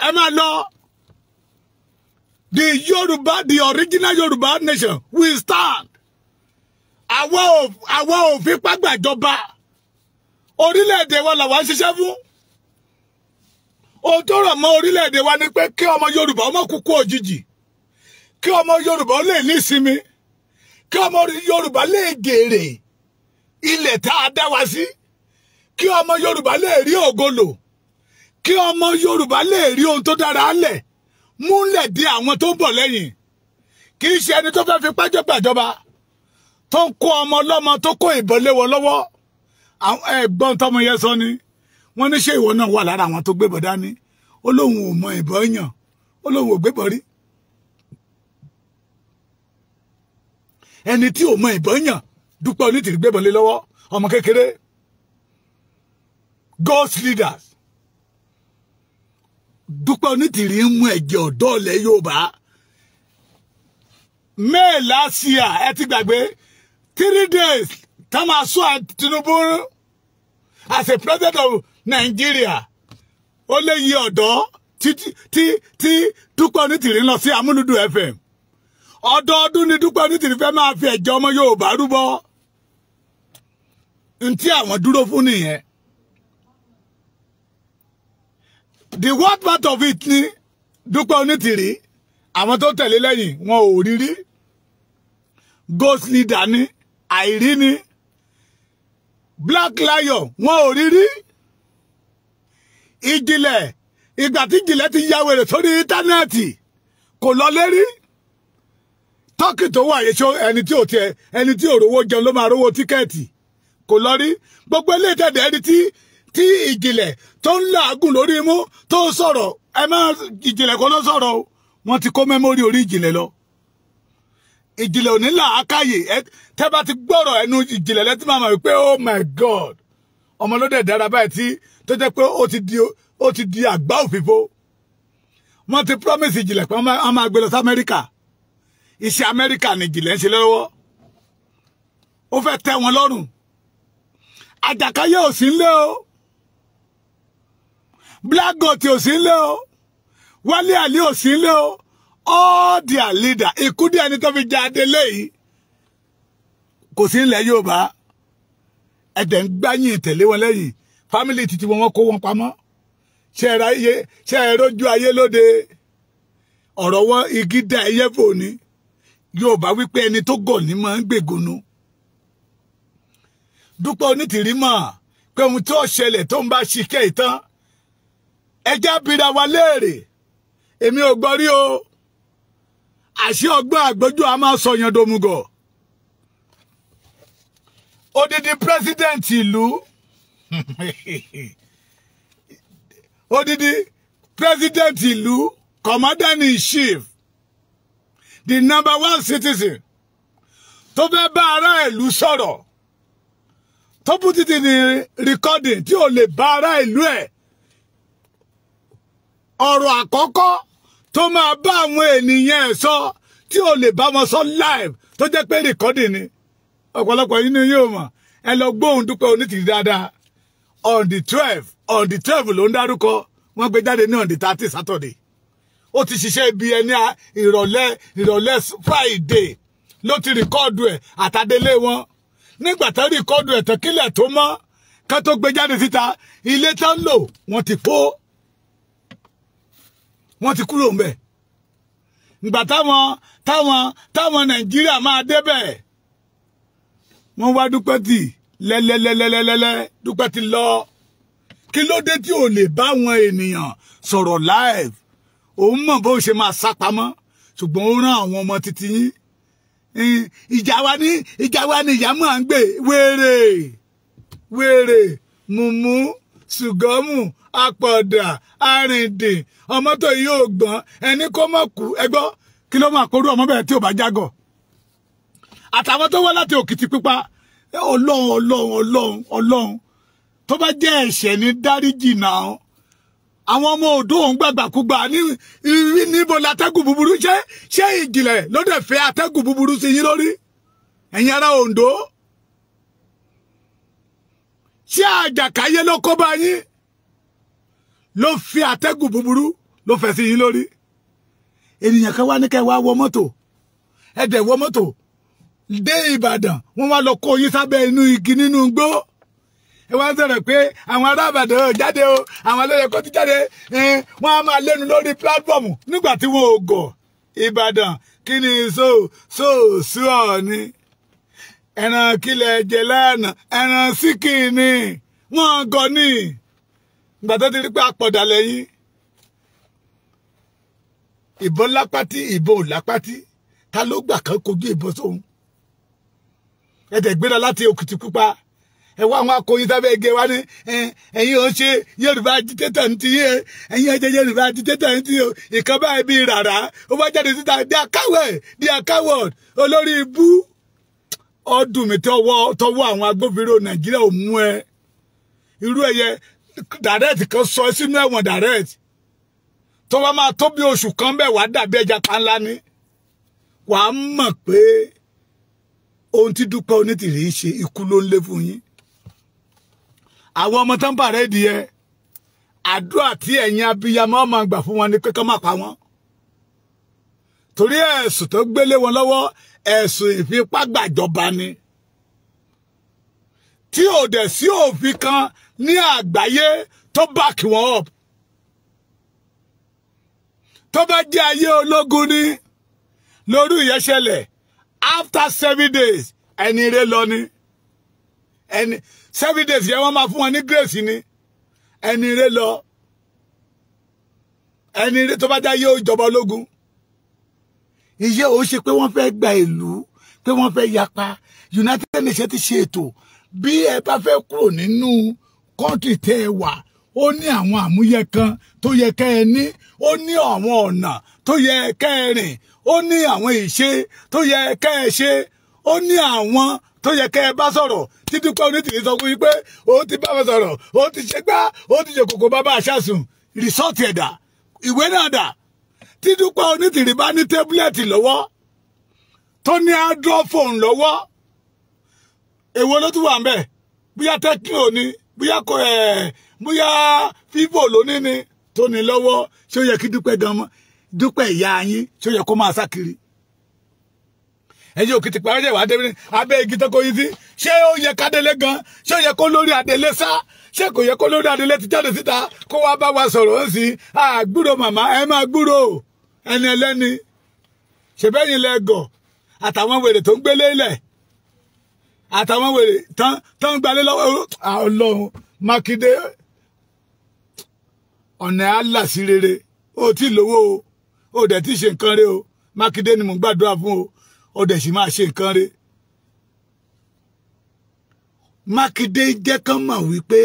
S1: Ẹ máa lọ. The Yoruba, the original Yoruba nation will stand. Àwa ò fipá gbàjọba. Orílẹ̀-èdè wa làwa ń ṣiṣẹ́ fún. Ohun tó rọ̀ mọ́ orílẹ̀-èdè wa ni pé kí ọmọ Yorùbá ọmọ kúkú òjijì. Kí ọmọ Yorùbá lè ní ìsinmi. Kí ọmọ Yorùbá lè jèrè ilẹ̀ tá a dá wa sí. Kí ọmọ Yorùbá lè rí ògo lò. Kí ọmọ Yorùbá lè rí ohun tó dára lẹ̀ múlẹ̀ dé àwọn tó ń bọ̀ lẹ́yìn. Kì í ṣe ẹni tó fẹ́ fi pájọ́ gbàjọba. tó ń kó ọmọ ọlọ́mọ tó kó ìbọn lé wọn lọ́wọ́. Ẹ̀gbọ́n tọmọ yẹn sọ ni wọ́n ní ṣé ìwọ náà wà lára àwọn tó gbébọn dání? Ó lóun ò mọ ìbọn yàn, ó lóun ò gbébọn rí. Ẹni tí ò mọ ìbọn yàn, Dúpẹ́ Onítìrí gbébọn lé lọ́wọ́, ọmọ kékeré. God's leaders. Dúpẹ́ Onítìrí ń mú ẹ̀jẹ̀ ọ̀dọ́ ilẹ̀ Yorùbá. May last year, ẹ ti gbàgbé, 3 days tá máa sọ Tinubu as a president of Nigeria. Ó lé yí ọ̀dọ́ tí Dúpẹ́ Onítìrí ń lọ sí Amúlùdù FM. Ọdọọdún ni Dúpẹ́ Onítìrí fẹ́ máa fi ẹ̀jẹ̀ ọmọ Yorùbá rúbọ. Ntí àwọn dúró fún nìyẹn. The worst part of it ni Dúpẹ́ Onítìrí, àwọn tó tẹ̀lé lẹ́yìn wọn ò rí rí. Ghost leader ni, àìrí ni. Black Lion wọn ò rí rí. Ìjìnlẹ̀, ìgbà tí ìjìnlẹ̀ ti ya wèrè sórí íńtánẹ́ẹ̀tì kò lọ lérí. Tọ́kì tó wà yẹn, ẹni tí ò tiẹ̀, ẹni tí ò rówó jẹun ló máa rówó tíkẹ́ẹ̀tì, kò lọ rí. Gbogbo eléyìí tẹ̀lé ẹni tí ìjìnlẹ̀ tó ń làágùn lórí imú tó ń sọ̀rọ̀, ẹ má ìjìnlẹ̀ kọ́ ló sọ̀rọ̀ o. Wọ́n ti kó mẹ́mórì orí ìjìnlẹ̀ lọ. Ìjìnlẹ̀ ò ní làákàyè. Tẹ́ bá ti gbọ́rọ̀ ẹnu ìjìnlẹ̀ lẹ́tí máa mọ̀ wípé oh my God, ọmọ ló dẹ̀ dára báyìí tí tó jẹ́ pé ó ti di àgbá òfìfo. Wọ́n ti promise ìjìnlẹ̀ pé wọ́n máa gbé lọ sí Amẹ́ríkà. Iṣẹ́ Amẹ́ríkà ni ìjìnlẹ̀ ń ṣe lọ́wọ́. Ó fẹ́ tẹ́ wọn lọ́rùn. Àjàkáyé ò sí ńlé o. Black Goat ò sí ńlé o. Wálé Àlí ò sí ńlé o. All their leader, ikú díẹ̀ ni tó fi jẹ adélé yìí, kò sí ńlẹ̀ Yorùbá. Ẹ̀dẹ̀ ń gbáyìn tẹ̀lé wọn lẹ́yìn. Fámìlì títí wọn kó wọn pamọ́. Ṣé ẹ rójú ayé lóde? Ọ̀rọ̀ wọn igi dá ẹyẹ fò ní. Yorùbá wípé ẹni tó gọ̀ ní máa ń gbègùnú. Dúpẹ́ Onítìrí mọ̀ pé ohun tó ṣẹlẹ̀ tó ń bá ṣiṣẹ́ ìtàn. Ẹjẹ́ abira wa léèrè. Èmi ò gbọ́ rí o. Àṣé ọgbọ́n àgbójú a máa sọyàn domugọ̀. Odidi president ìlú. Odidi president ìlú, commander in chief, the number one citizen, tó fẹ́ bá ará ìlú sọ̀rọ̀, tó put it in recording tí ò lè bá ará ìlú ẹ̀. Ọ̀rọ̀ àkọ́kọ́ tó máa bá àwọn ènìyàn ẹ̀ sọ tí ò lè bá wọn sọ live tó jẹ́ pé recording ni. Ọ̀pọ̀lọpọ̀ yín ni yóò mọ̀. Ẹ lọ gbóhùn Dúpẹ́ Onítìrí dáadáa. On the 12 ló ń dárúkọ. Wọ́n gbé jáde ní on the 30 Saturday. Ó ti ṣiṣẹ́ ibi ẹni ìrọ̀lẹ́ Friday ló ti rìkọ́ọ̀dù ẹ̀ àtàdélé wọn. Nígbà tán rìkọ́ọ̀dù ẹ̀ tán kílẹ̀ tó mọ́ ká tó gbé jáde síta, ilé tán lò wọ́n ti kó, wọ́n ti kúrò ńbẹ̀. Ìgbà táwọn Nàìjíríà máa débẹ̀, wọ́n wá Dúpẹ́ tì lẹ́lẹ́lẹ́lẹ́lẹ́lẹ́. Dúpẹ́ ti lọ. Kí ló dé tí ò lè bá àwọn ènìyàn sọ̀rọ̀ live? Òun mọ̀ bó ṣe máa sá pamọ́, ṣùgbọ́n ó rán àwọn ọmọ títí yín. Ìjà wa ní ìyá máa ń gbé wèrè wèrè mùmú ṣùgọ́mù apọ̀dà arìndìn ọmọ tó yóò gbọ́n ẹni kó mọ̀ kú. Ẹgbọ́ kí ló máa kóró ọmọ bẹ́ẹ̀ tí ò bá jágọ̀? Àtàwọn tó wá láti Òkìtìpupa, Ọlọ́run Ọlọ́run Ọlọ́run Ọlọ́run, tó bá jẹ́ ẹ̀ṣẹ̀ ní dáríjì náà. Àwọn ọmọ odò òun gbàgbàkúgbà ní níbo látẹ́gùn búburú. Ṣé ìjìnlẹ̀ ló dẹ̀ fẹ́ atẹ́gùn búburú sí yín lórí, ẹ̀yin ará Oǹdó? Ṣé àjàkáyé ló kó bá yín ló fi atẹ́gùn búburú ló fẹ́ sí yín lórí? Ènìyàn kan wá ní kẹ́ wá wọ mọ́tò, ẹ dẹ̀ wọ mọ́tò dé Ìbàdàn, wọ́n wá lọ kó yín sábẹ́ inú igi nínú igbó. Ẹ wá ń sọ̀rọ̀ pé àwọn ará Ìbàdàn ò jáde o, àwọn alóye kó ti jáde, wọ́n á máa lẹ́nu lórí pílátífọ̀mù nígbà tí wọn ò gọ̀. Ìbàdàn kí ni so sú ọ ni? Ẹran kílẹ̀ jẹ lánàá, ẹran síkì ni wọ́n gọ̀ ní. Ìgbà tó ti rí pé àpọ̀dà lẹ́yìn. Ìbọn lápátí, ìbọn ò lápátí, ta ló gbà kan kojú ìbọn sóhun? Ẹ dẹ̀ gbéra láti Òkìtìpupa, ẹ wá àwọn akọyin sábẹ́ ẹgẹ wa ní ẹ̀yin ò ń ṣe Yorùbá agitator ní ti yé, ẹ̀yin ẹ jẹ́ Yorùbá agitator ní ti yé. Ìkan báyìí bíi rárá, ó bá jáde síta, they are coward, they are coward. Olórí ibú ọdún mi tọwọ́ àwọn agbófinró Nàìjíríà ò mú ẹ. Irú ẹyẹ direct kan sọ sínú ẹ̀wọ̀n direct, tó bá máa tó bí oṣù kan bẹ́ẹ̀, wàá dàbí ẹja panlá ni. Wàá mọ̀ pé ohun tí Dúpẹ́ Onítìrí ń ṣe, ikú ló ń lé fún yín. Àwọn ọmọ tán bàrẹ́ ìdíyẹ, àdúrà tí ẹ̀yin abiyamọ máa gbà fún wọn ni pé kán má pa wọ́n, torí ẹ̀sùn tó gbélé wọn lọ́wọ́, ẹ̀sùn ìfipágbàjọba ni, tí ò dẹ̀ sí òfin kan ní àgbáyé tó back wọn up. Tó bá jẹ́ ayé ológun ni lórí ìyẹn ṣẹlẹ̀, after 7 days, ẹni rẹ lọ ni. Ẹni 7 days yẹn, wọ́n máa fún wọn ní grace ni. Ẹni rẹ lọ, ẹni rẹ. Tó bá jẹ́ ayé ìjọba ológun, ìyẹ́ ò ṣe pé wọ́n fẹ́ gba ìlú, pé wọ́n fẹ́ yapa. United Nations ti ṣe ètò bí ẹ bá fẹ́ kúrò nínú country tẹ́ ẹ wà. Ó ní àwọn àmúyẹ kan tó yẹ kẹ́ ẹ ní, ó ní àwọn ọ̀nà tó yẹ kẹ́ ẹ rìn, ó ní àwọn ìṣe tó yẹ kẹ́ ẹ ṣe, ó ní àwọn tó yẹ kẹ́ ẹ bá sọ̀rọ̀. Títí pé Onítìrí sọ fún yín pé ó ti bá wọn sọ̀rọ̀, ó ti ṣe gbá, ó ti ṣe kòkó bàbá àṣàsùn. Result ẹ̀dà ìwé náà dà? Tí Dúpẹ́ Onítìrí bá ní tablet lọ́wọ́, tó ní Android phone lọ́wọ́, èwo ló tún wà ń bẹ̀? Bóyá Tecno ni, bóyá kò ẹ̀, bóyá Vivo ló ní ni tó ní lọ́wọ́, ṣé ó yẹ kí Dúpẹ́ gan mọ́, Dúpẹ́ ìyá yín, ṣé ó yẹ kó máa sá kiri? Ẹ̀yin òkìtì pàrọ̀ wà débi abẹ́ igi tó kó yín sí. Ṣé ó yẹ kádélé gan? Ṣé ó yẹ kó lórí adélé sá? Ṣé kò yẹ kó lórí adélé ti jáde síta kó wá bá wa sọ̀rọ̀ ń sìn? Àgbúrò màmá, ẹ máa gbúrò ẹni ẹlẹ́ni ṣèbẹ́yìn lẹ́gọ̀ àtàwọn wèrè tó ń gbélé ilẹ̀, àtàwọn wèrè tán tán ń gbalé lọ́wọ́ Ọlọ́run. Mákindé, ọ̀nà àlà sí rere. Ó tí lówó o, ó dẹ̀ tí ṣe nǹkan rẹ o. Mákindé ni mò ń gbàdúrà fún o, ó dẹ̀ sì máa ṣe nǹkan rẹ. Mákindé jẹ́ kán mọ̀ wípé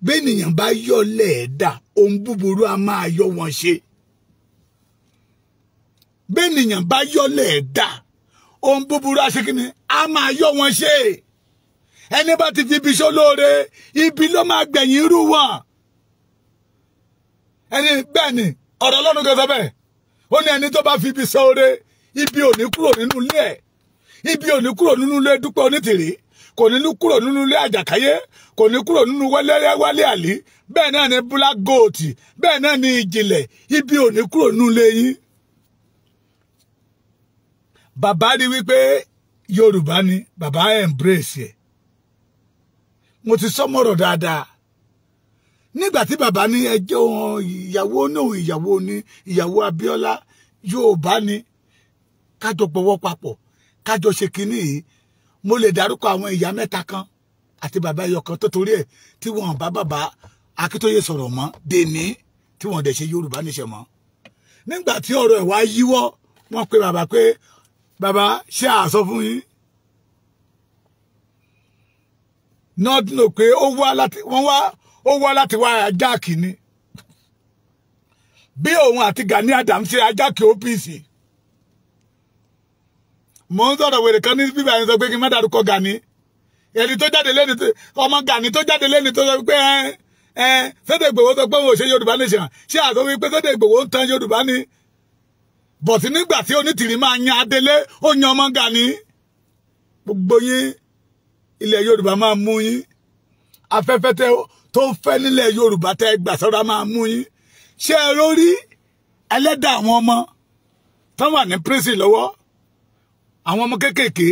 S1: bẹ́ẹ̀nìyàn bá yọ lẹ́ẹ̀dá, ohun búburú á máa yọ wọn ṣe. Bẹ́ẹ̀nìyàn bá yọ lẹ́ẹ̀dá, ohun búburú á ṣe kí ni? Á máa yọ wọn ṣe. Ẹni bá ti fi ibi ṣólóore, ibi ló máa gbẹ̀yìn irú wọn. Ẹni bẹ́ẹ̀ ni ọ̀rọ̀ Ọlọ́run kan sọ bẹ́ẹ̀. Ó ní ẹni tó bá fi ibi ṣoore, ibi ò ní kúrò nínú ilé ẹ̀. Ibi ò ní kúrò nínú ilé Dúpẹ́ Onítìrí, kò ní kúrò nínú ilé Àjàkáyé, kò ní kúrò nínú Wálé Wálé Àlí, bẹ́ẹ̀ náà ni Black Goat, bẹ́ẹ̀ náà ni Ìjìnlẹ̀. Ibi ò ní kúrò nínú ilé yín. Bàbá rí wípé Yorùbá ni bàbá, embrace ẹ̀. Mo ti sọmọ̀rọ̀ dáadáa nígbà tí bàbá ní ẹjọ́ ìyàwó náà, ìyàwó ní ìyàwó Abíọ́lá, Yorùbá ni, kájọ pọwọ́ papọ̀, kájọ ṣe kínní yìí. Mo lè dárúkọ àwọn ìyá mẹ́ta kan àti bàbá ẹyọ kan tó torí ẹ̀ tí wọ́n bá bàbá Akíntóyè sọ̀rọ̀ mọ́ dèní, tí wọ́n dẹ̀ ṣe Yorùbá níṣẹ́ mọ́. Nígbà tí ọ̀rọ̀ ẹ̀ wá yíwọ́, wọ́n pe bàbá pé, "Bàbá, ṣé àsọ fún yín?" Not know pé ó wá láti wọ́n wá, ó wá láti wá hijack ni, bí òun àti Gani Adams ṣe hijack OPC. Mo ń sọ̀rọ̀, wèrè kan ní bíbá yẹn sọ pé kí n má dárúkọ Gani. Ẹni tó jáde lẹ́ni, ọmọ Gani tó jáde lẹ́ni tó sọ pé ẹ ẹ Sunday Igboho sọ pé òun ò ṣe Yorùbá nation. Ṣé àtọ́ wípé Sunday Igboho ń tan Yorùbá ni? But nígbà tí Onítìrí máa yan Adélé, ó yan ọmọ Gani. Gbogbo yín, ilẹ̀ Yorùbá máa mú yín. Afẹ́fẹ́ tẹ tó ń fẹ́ nílẹ̀ Yorùbá tẹ́ gbà sọ́ra máa mú yín. Ṣé ẹ lórí ẹlẹ́dàá àwọn ọmọ tó wà ní prison lọ́wọ́, àwọn ọmọ kéékèèké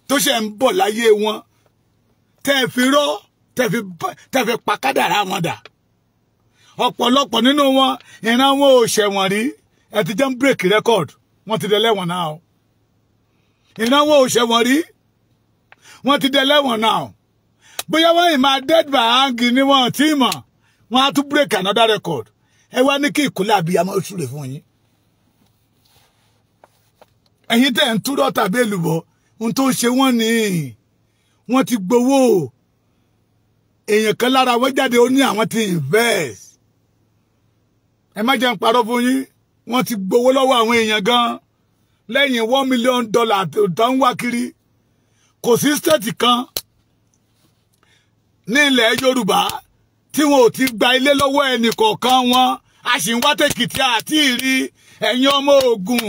S1: tó ṣe ń bọ̀ láyé wọn, tẹ́ ẹ fi rọ́, tẹ́ fi pa kádàrá wọn dà? Ọ̀pọ̀lọpọ̀ nínú wọn, ìran wọn ò ṣẹ̀wọ̀n rí. Ẹ ti jẹ́ ń break record, wọ́n ti dẹlẹ́wọ̀n náà. Ìran wọn ò ṣẹ̀wọ̀n rí, wọ́n ti dẹlẹ́wọ̀n náà. Bóyá wọ́n ì máa dead by hanging ni, wọ́n ti mọ̀, wọ́n á tún break another record. Ẹ wá ní kí ìkúlẹ̀ àbíyamọ oṣù rè fún yín. Ẹ̀yin tẹ̀ ń túrọ̀ tàbí èlùbọ́, ohun tó ń ṣe wọ́n ní Wọ́n ti gbowó. Èèyàn kan lára wọn jáde, ó ní àwọn ti invest. Ẹ má jẹ́ n parọ́ fún yín, wọ́n ti gbowó lọ́wọ́ àwọn èèyàn gan lẹ́yìn $1 million tó ń wá kiri. Kò sí state kan ní ilẹ̀ Yorùbá tí wọn ò ti gba ilé lọ́wọ́ ẹnì kọ̀ọ̀kan wọn. A sì ń wá tèkìtì àti ìrí. Ẹ̀yin ọmọ Ògùn,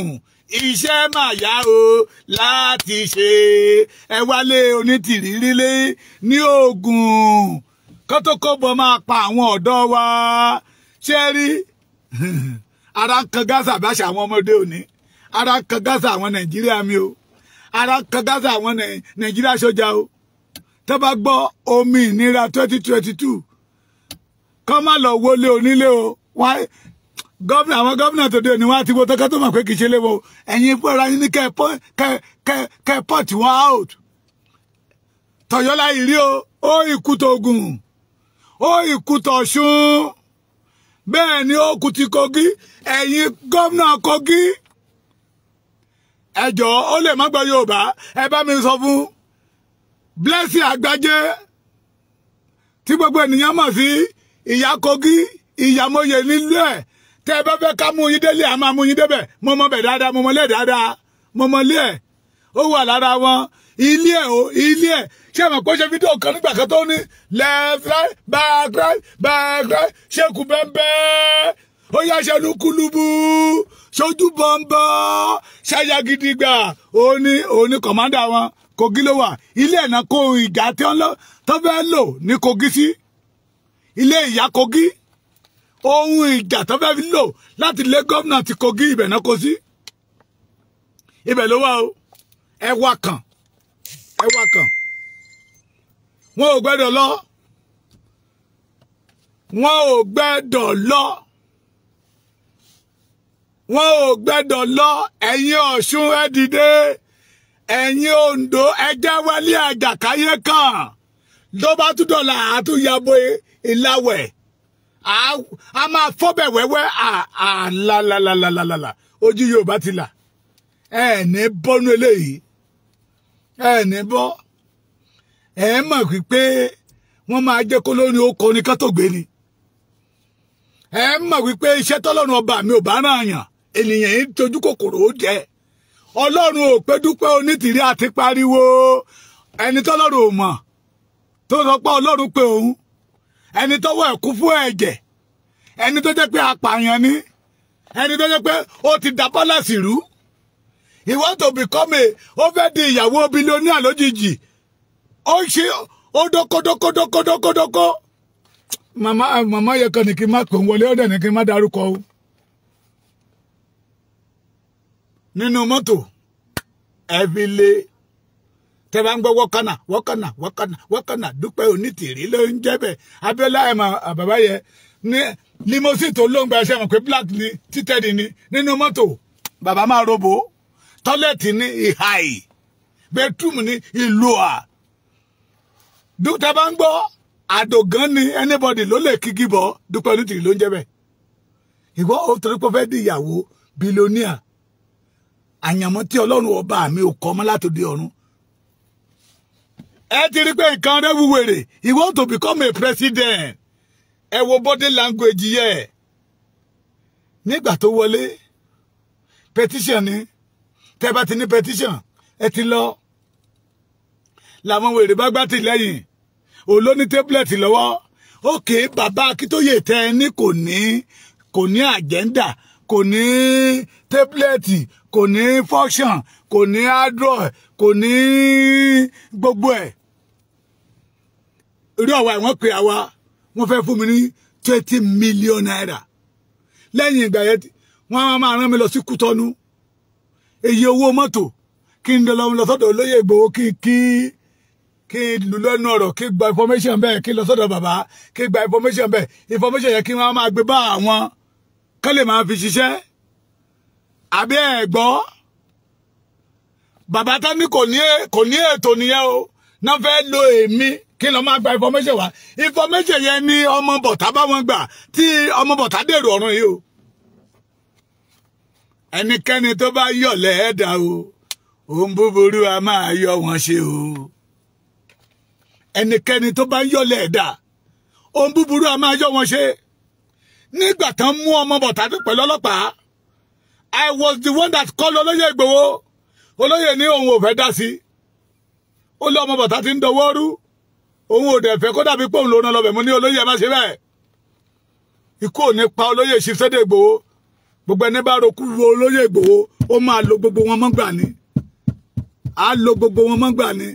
S1: iṣẹ́ mà yá o láti ṣe. Ẹ wálé Onítìrí rílé ní Ògùn kótókóbọ̀ máa pa àwọn ọ̀dọ́ wa. Ṣé rí ara ń kan Gaza bá ṣe àwọn ọmọdé òní, ara ń kan Gaza àwọn Nàìjíríà mi o, ara ń kan Gaza àwọn Nàìjíríà sójà o. Tó bá gbọ́ omi ìnira 2022, kọ́ má lọ wọlé onílé o. Wọ́n gómìnà, àwọn gómìnà tó dé òní, wọ́n á ti wo tọ́kẹ́ tó mọ̀ pé kì í ṣe léwo. Ẹ̀yin fúnra yín ní kẹ́ ẹ point wọn out. Tọ̀yọ́lá ìrí o, ó ìkútọ̀ Ògùn, ó ìkútọ̀ Ọ̀ṣun, bẹ́ẹ̀ ni ó kú ti Kogi. Ẹ̀yin gómìnà Kogi, ẹ jọ̀ọ́, ó lè má gbọ́ Yorùbá, ẹ bá mi sọ fún Blessing Àgbájé tí gbogbo ènìyàn mọ̀ sí ìyá Kogi, ìyàmóye nílùú ẹ̀. Tẹ́ ẹ bá fẹ́ ká mú yín délé, a máa mú yín débẹ̀. Mo mọ bẹ̀ dáadáa, mo mọ lé dáadáa, mo mọ lé ẹ̀. Ó wà lára wọn ilé ẹ̀ o, ilé ẹ̀. Ṣé àwọn kò ṣe fídíò kan nígbà kan tó ní left, right, back, right, back, right, ṣéèkù bẹ́ẹ̀, ó yá ṣẹnu kúlúbù, ṣojú bọ́ńbọ́, ṣáyà gidigba. Òun ní commander wọn. Kogi ló wà. Ilé ẹ̀ náà kó ìjà tí wọ́n tó fẹ́ lò ní Kogi sí ilé ìyá Kogi. Ohun ìjà tó fẹ́ lò láti lé gómìnà ti Kogi, ibẹ̀ náà kó sí. Ibẹ̀ ló wà o. Ẹ wá kàn, ẹ wá kàn. Wọn ò gbẹ́dọ̀ lọ, wọn ò gbẹ́dọ̀ lọ, wọn ò gbẹ́dọ̀ lọ. Ẹ̀yin Ọ̀ṣun, ẹ dìde. Ẹ̀yin Oǹdó, ẹ jẹ́ wálé àjàkáyé kan. Ló bá tún dọ̀là, àtúnyàbọ̀ ìlàwẹ̀, a máa fọ́bẹ̀ wẹ́wẹ́ àlàlàlàlàlà. Ojú Yorùbá ti là. Ẹ ní bọ́nú eléyìí, ẹ ní bọ́. Ẹ mọ̀ pé wọ́n máa jẹ́ kó lórí oko ní kátó gbé ni. Ẹ mọ̀ wípé iṣẹ́ tọ́lọ́run ọba mi ò bá ràn yàn, ènìyàn yìí tójú kòkòrò ó jẹ. Ọlọ́run ò pé Dúpẹ́ Onítìrí àti pariwo ẹni tọ́lọ́run ò mọ̀ tó sọ pé Ọlọ́run pé òun, ẹni tọ́wọ́ ẹ̀ kún fún ẹ̀jẹ̀, ẹni tó jẹ́ pé apààyàn ni, ẹni tó jẹ́ pé ó ti dà pálásì rú. He want to become a, ó fẹ́ di ìyàwó billionaire lójijì. Ó ṣe ó dókódókódókódókódókó. Màmá, màmá yẹ kan ní kí n má pè ń wọlé, ó dẹ̀ ní kí n má darúkọ o. Nínú mọ́tò ẹ fi lé tẹ́ bá ń gbọ́ wọ́kànà wọ́kànà wọ́kànà wọ́kànà, Dúpẹ́ Onítìrí ló ń jẹ́ bẹ́ẹ̀. Abíọ́lá ẹ̀ mà bàbá yẹ ní limousine tó ló ń gba ẹṣẹ́ mọ̀ pé black ni, títẹ́ẹ̀dì ni. Nínú mọ́tò, bàbá máa robo toilet ní ìhàì, bedroom ní ìlú à. Tẹ́ bá ń gbọ́ àdògán ni, anybody ló lè kíkí bọ̀. Dúpẹ́ Onítìrí ló ń jẹ́ bẹ́ẹ̀. Ìwọ ó torí pé ó fẹ́ di ìyàwó billionaire, àyànmọ́ tí Ọlọ́run ọba mi ò kọ́ mọ́ látòdì ọ̀run. Ẹ ti rí pé nǹkan rẹ̀ wúwèrè. He want to become a president. Ẹ wo body language yẹ nígbà tó wọlé. Petition ni. Tẹ́ bá ti ní petition, ẹ ti lọ làwọn wèrè bá gbá tì lẹ́yìn. Òun ló ní tablet lọ́wọ́. Ókè, bàbá Akíntóyè tẹ ẹ ní kò ní agenda, kò ní tablet, kò ní function, kò ní android, kò ní gbogbo ẹ̀. Rí ọ̀wá wọ́n pe àwa, wọ́n fẹ́ fún mi ní ₦20 million. Lẹ́yìn ìgbà yẹn, wọ́n á máa rán mi lọ sí Kútọ́nù. Èyí owó mọ́tò kí n lọ lọ sọ́dọ̀ olóyè Ìgbòho, kí n lù lọ́nu ọ̀rọ̀, kí n gba information bẹ́ẹ̀, kí n lọ sọ́dọ̀ bàbá, kí n gba information bẹ́ẹ̀. Information yẹn, kí wọ́n máa gbé bá àwọn kán lè máa fi ṣiṣẹ́. Àbí ẹ̀ gbọ́, bàbá tán ní kò ní ètò nìyẹn o. Náà fẹ́ lo èmi kí n lọ máa gba information wá. Information yẹn ní ọmọ bọ̀tá bá wọn gbà tí ọmọ bọ̀tá dèrò ọ̀run yìí o. Ẹnikẹ́ni tó bá yọ̀lẹ̀ ẹ̀dá o, ohun búburú a máa yọ wọn ṣe o. Ẹnikẹ́ni tó bá ń yọ̀lẹ̀ ẹ̀dá, ohun búburú a máa yọ wọn ṣe. Nígbà tán mú ọmọ bọ̀tá pẹ̀lú ọlọ́pàá, I was the one that called Olóyè Ìgbòho. Olóyè ní òun ò fẹ́ dá sí. Ó lé ọmọ bọ̀tá ti ń dọwọ́ rú. Òun ò dẹ̀ fẹ́ kó dàbí pé òun ló rán lọ́bẹ̀. Mo ní olóyè ẹ má ṣe bẹ́ẹ̀. Ikú ò ní pa olóyè Chief Sunday Ìgbòho. Gbogbo ẹni bá rokú wo olóyè Ìgbòho, ó máa lo gbogbo wọn mọ́gbà ni. Á lo gbogbo wọn mọ́gbà ni.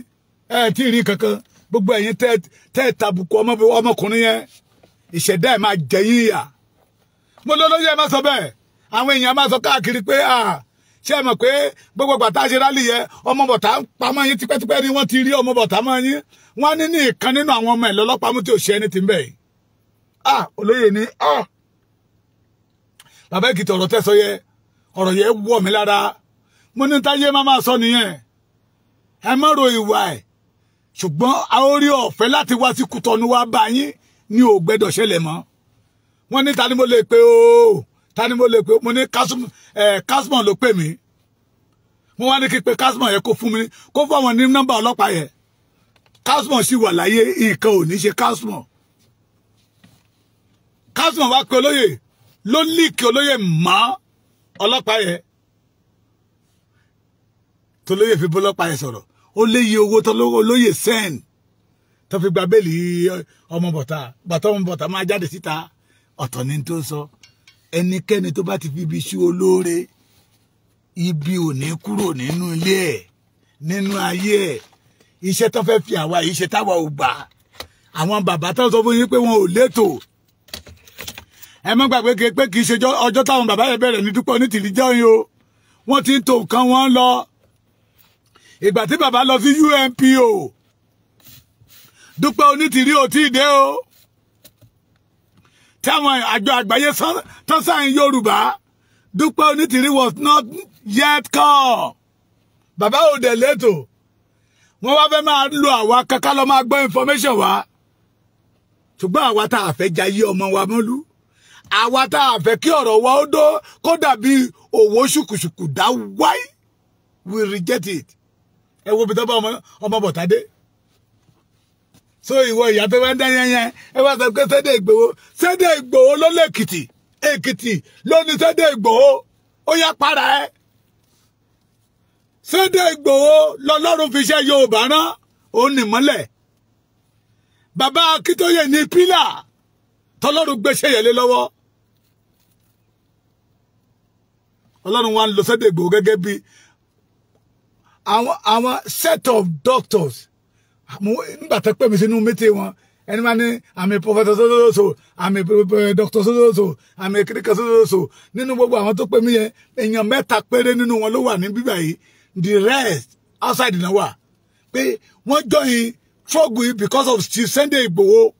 S1: Ẹ tí ì rí kankan. Gbogbo ẹ̀yin tẹ́ tàbùkù ọmọkùnrin yẹn, ìṣẹ̀dá ẹ̀ máa jẹ yín ìyà. Mo lọ lóyè ẹ má sọ bẹ́ẹ̀. Àwọn èèyàn máa sọ káàkiri pé ṣé ẹ mọ̀ pé gbogbo bàtà ṣe rálì yẹn, ọmọ bọ̀tà pamọ́ yín tipẹ́tipẹ́ ni wọ́n ti rí ọmọ bọ̀tà mọ́ yín. Wọ́n ní ní ìkan nínú àwọn ọmọ ẹ̀ lọ́lọ́pàá mú tí ò ṣe ẹni tí ń bẹ̀ yìí. Olóyè ni bàbá Èkìtì ọ̀rọ̀ tẹ́sọ yẹ, ọ̀rọ̀ yẹ wọ̀ mí lára. Mo ní táyé má máa sọ nìyẹn. Ẹ má ro ìwà ẹ̀, ṣùgbọ́n a ó rí ọ̀fẹ́ láti wá sí Kútọ́nù wá bá yín ní ò gbẹ́dọ̀ ṣẹlẹ̀ mọ́. Wọ́n ní ta ni mo lè pe o, ta ni mo lè pe? Mo ní Kásmọ̀ ló pè mí. Mo wá ní kí pe Kásmọ̀ yẹn kó fún mi, kó fún àwọn ní nọ́mbà ọlọ́pàá yẹn. Kásmọ̀ sì wà láyé, nǹkan ò ní ṣe Kásmọ̀. Kásmọ̀ wá pe olóyè, ló líìkì olóyè mọ́ ọlọ́pàá yẹn. Tolóyè fi bọ́lọ́pàá yẹn sọ̀rọ̀. Ó léye owó tó olóyè send tó fi gba bẹ́ẹ̀lì ọmọ bọ̀tà. Bàtà ọmọ bọ̀tà máa jáde síta. Ọ̀tọ̀ ni tó sọ. Ẹnikẹ́ni tó bá ti fi ibi ṣú olóore, ibi ò ní kúrò nínú ilé ẹ̀, nínú ayé ẹ̀. Iṣẹ́ tó fẹ́ fi àwa yìí ṣe táwa ò gbà. Àwọn bàbá tó sọ fún yín pé wọn ò létò. Ẹ má gbàgbé pé kì í ṣe ọjọ́ táwọn bàbá yẹn bẹ̀rẹ̀ ní Dúpẹ́ Onítìrí jọyìn o. Wọ́n ti ń tò nǹkan wọn lọ. Ìgbà tí bàbá lọ sí UNPO, Dúpẹ́ Onítìrí ò tí ì dé o. Táwọn àjọ àgbáyé tán sáyìn Yorùbá, Dúpẹ́ Onítìrí was not yet called. Bàbá ò dẹ̀ létò. Wọ́n wá fẹ́ máa lo àwa kankan lọ máa gbọ́ information wa. Ṣùgbọ́n àwa tá a fẹ́ jayé ọmọ wa mọ́lú. Àwa tá a fẹ́ kí ọ̀rọ̀ wa ó dó kó dàbí òwò ṣùkùṣùkù dá wáyé. We reject it. Ẹ wo bí tó bá ọmọ bọ̀tá dé. So ìwọ ìyá tó bá ń dá yẹn, ẹ wá sọ pé Sunday Ìgbòho, Sunday Ìgbòho ló lẹ́kìtì, Èkìtì ló ní Sunday Ìgbòho, ó yá para ẹ. Sunday Ìgbòho lọ́lọ́run fi ṣe Yorùbá rán, òun nìmọ́lẹ̀. Bàbá Akíntóyè ní pílà tọ́lọ́run gbéṣẹ́ yẹn lé lọ́wọ́. Ọlọ́run wa ń lo Sunday Ìgbòho gẹ́gẹ́ bí àwọn set of doctors. Nígbà tó pè mí sínú mítì wọn, ẹni máa ní àmì professor sososo, àmì doctor sososo, àmì kíríkà sososo. Nínú gbogbo àwọn tó pè mí yẹn, èèyàn mẹ́ta péré nínú wọn ló wà ní bíbá yìí. The rest outside náà wà. Pé wọ́n join struggle yìí because of Chief Sunday Igboho.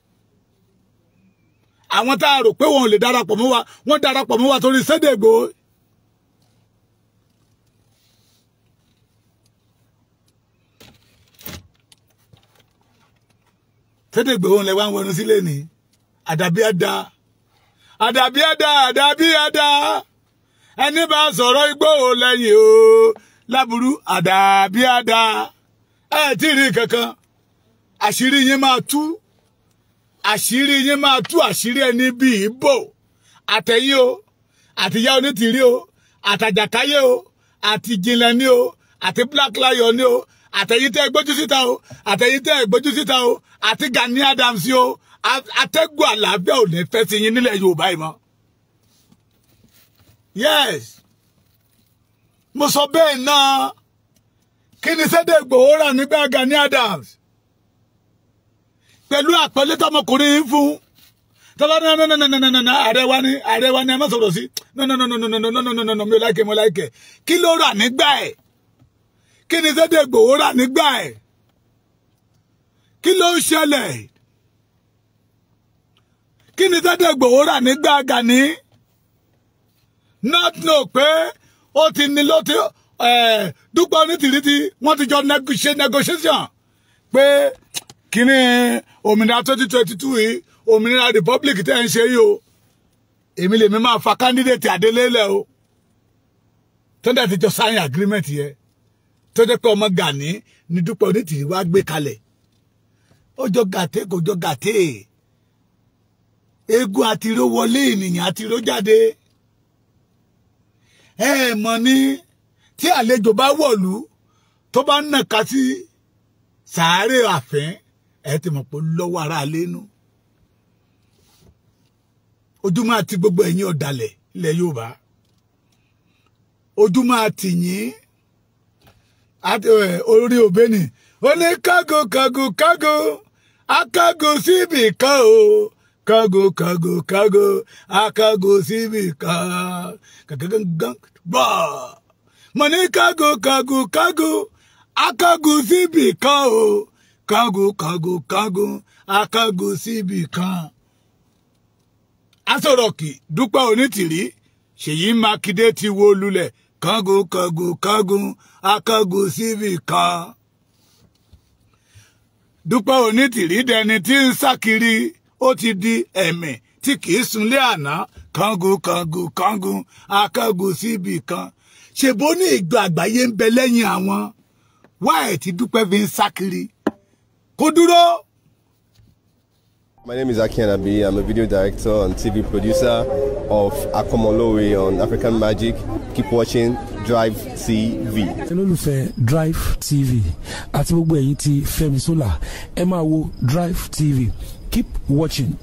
S1: Àwọn tá a rò pé wọn ò lè darapọ̀ mọ́ wa, wọ́n darapọ̀ mọ́ wa torí Sunday Igboho. Sunday Igboho lẹ wá ń wọnú sílé ní àdàbí àdá, àdàbí àdá, àdàbí àdá. Ẹni bá sọ̀rọ̀ Ìgbòho lẹ́yìn o láburú, àdàbí àdá. Ẹ tí ì rí kankan. Àṣírí yín máa tú. Àṣírí yín máa tú. Àṣírí ẹni bí ìbò. Àtẹ̀yìn o, àtìyá Onítìrí o, àtàjàkáyé o, àti ìjìnlẹ̀ ní o, àti Black Lion ní o, àtẹ̀yìn tẹ́ gbójú síta o, àtẹ̀yìn tẹ́ gbójú síta o, àti Gani Adams o, atẹ́gùn àlàáfíà ò ní fẹ́ sí yín nílẹ̀ Yorùbá yìí mọ́. Yes, mo sọ bẹ́ẹ̀ náà. Kí ni Sunday Igboho rà nígbà Gani Adams? Pẹ̀lú àpẹẹlẹ tọmọkùnrin yìí fún tọ́lá nánánánánánánà, ààrẹ wa ni, ààrẹ wa ni ẹ má sọ̀rọ̀ sí. Nánánánánánánánánánà, mi ò láìkẹ́, mo láìkẹ́. Kí ló rà nígbà ẹ̀? Kí ni Sunday Igboho rà nígbà ẹ̀? Kí ló ń ṣẹlẹ̀? Kí ni Sunday Igboho rà nígbà Gani? Not know pé ó ti ní ló ti Dúpẹ́ Onítìrí tí wọ́n ti jọ ṣe negotiation pé kíní òmìnira 2022 yìí, òmìnira republic tẹ́ ń ṣe yìí o, èmi lèmi máa fa candidate Adélé lẹ̀ o. Tó dẹ̀ ti jọ sign agreement yẹn, tó jẹ́ pé ọmọ Gani ní Dúpẹ́ Onítìrí wá gbé kalẹ̀. Ó jọ gàtẹ́, kò jọ gàtẹ́. Eégún àtiró wọlé, ènìyàn àtiró jáde. Ẹ mọ̀ ní tí àlejò bá wọ̀lú tó bá ń nàka sí sàárè àfẹ́, ẹ ti mọ̀ pé lọ́wọ́ ara lẹ́nu. Ojú máa ti gbogbo ẹ̀yin ọ̀dàlẹ̀ ilẹ̀ Yorùbá, ojú máa tì yín. Orí òbẹ́ ni ó ní kágo kágo kágo akágo síbì kan o, kágo kágo kágo akágo síbì kan gàgàgàgàn bọ́. Mo ní kágo kágo kágo akágo síbì kan o, kágo kágo kágo akágo síbì kan. Asọ̀rọ̀kì Dúpẹ́ Onítìrí, Ṣèyí Mákindé ti wó lulẹ̀, kágo kágo kágo akágo síbì kan. Dúpẹ́ Onítìrí dẹni tí ń sá kiri, ó ti di ẹ̀mí tí kì í sunlé àná, kágo kágo kágo akágo síbì kan. Ṣèbó ní ìjọ àgbáyé ń bẹ lẹ́yìn àwọn wáẹ̀ tí Dúpẹ́ fi ń sá kiri kó dúró.
S2: My name is Aki Anabi. I'm a video director and TV producer of Akomolowe on African Magic. Keep watching Drive TV.
S3: Olólùfẹ́ Drive TV àti gbogbo ẹ̀yin tí Fẹ́mi Sola, ẹ máa wo Drive TV. Keep watching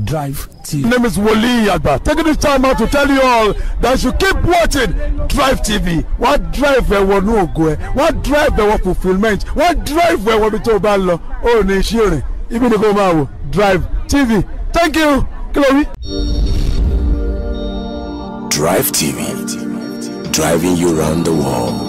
S3: Drive TV.
S4: My name is Wole Agba. Taking this time out to tell you all that you keep watching Drive TV. Wọ́n drive ẹ wọnú ògo ẹ, wọ́n drive ẹ wọ fulfilment, wọ́n drive ẹ wọ ibi tó o bá ń lọ. Ó ní iṣẹ́ rìn, ibi ni kò máa wò Drive TV. Thank you. Kí ló wí?
S5: Drive TV, driving you round the world.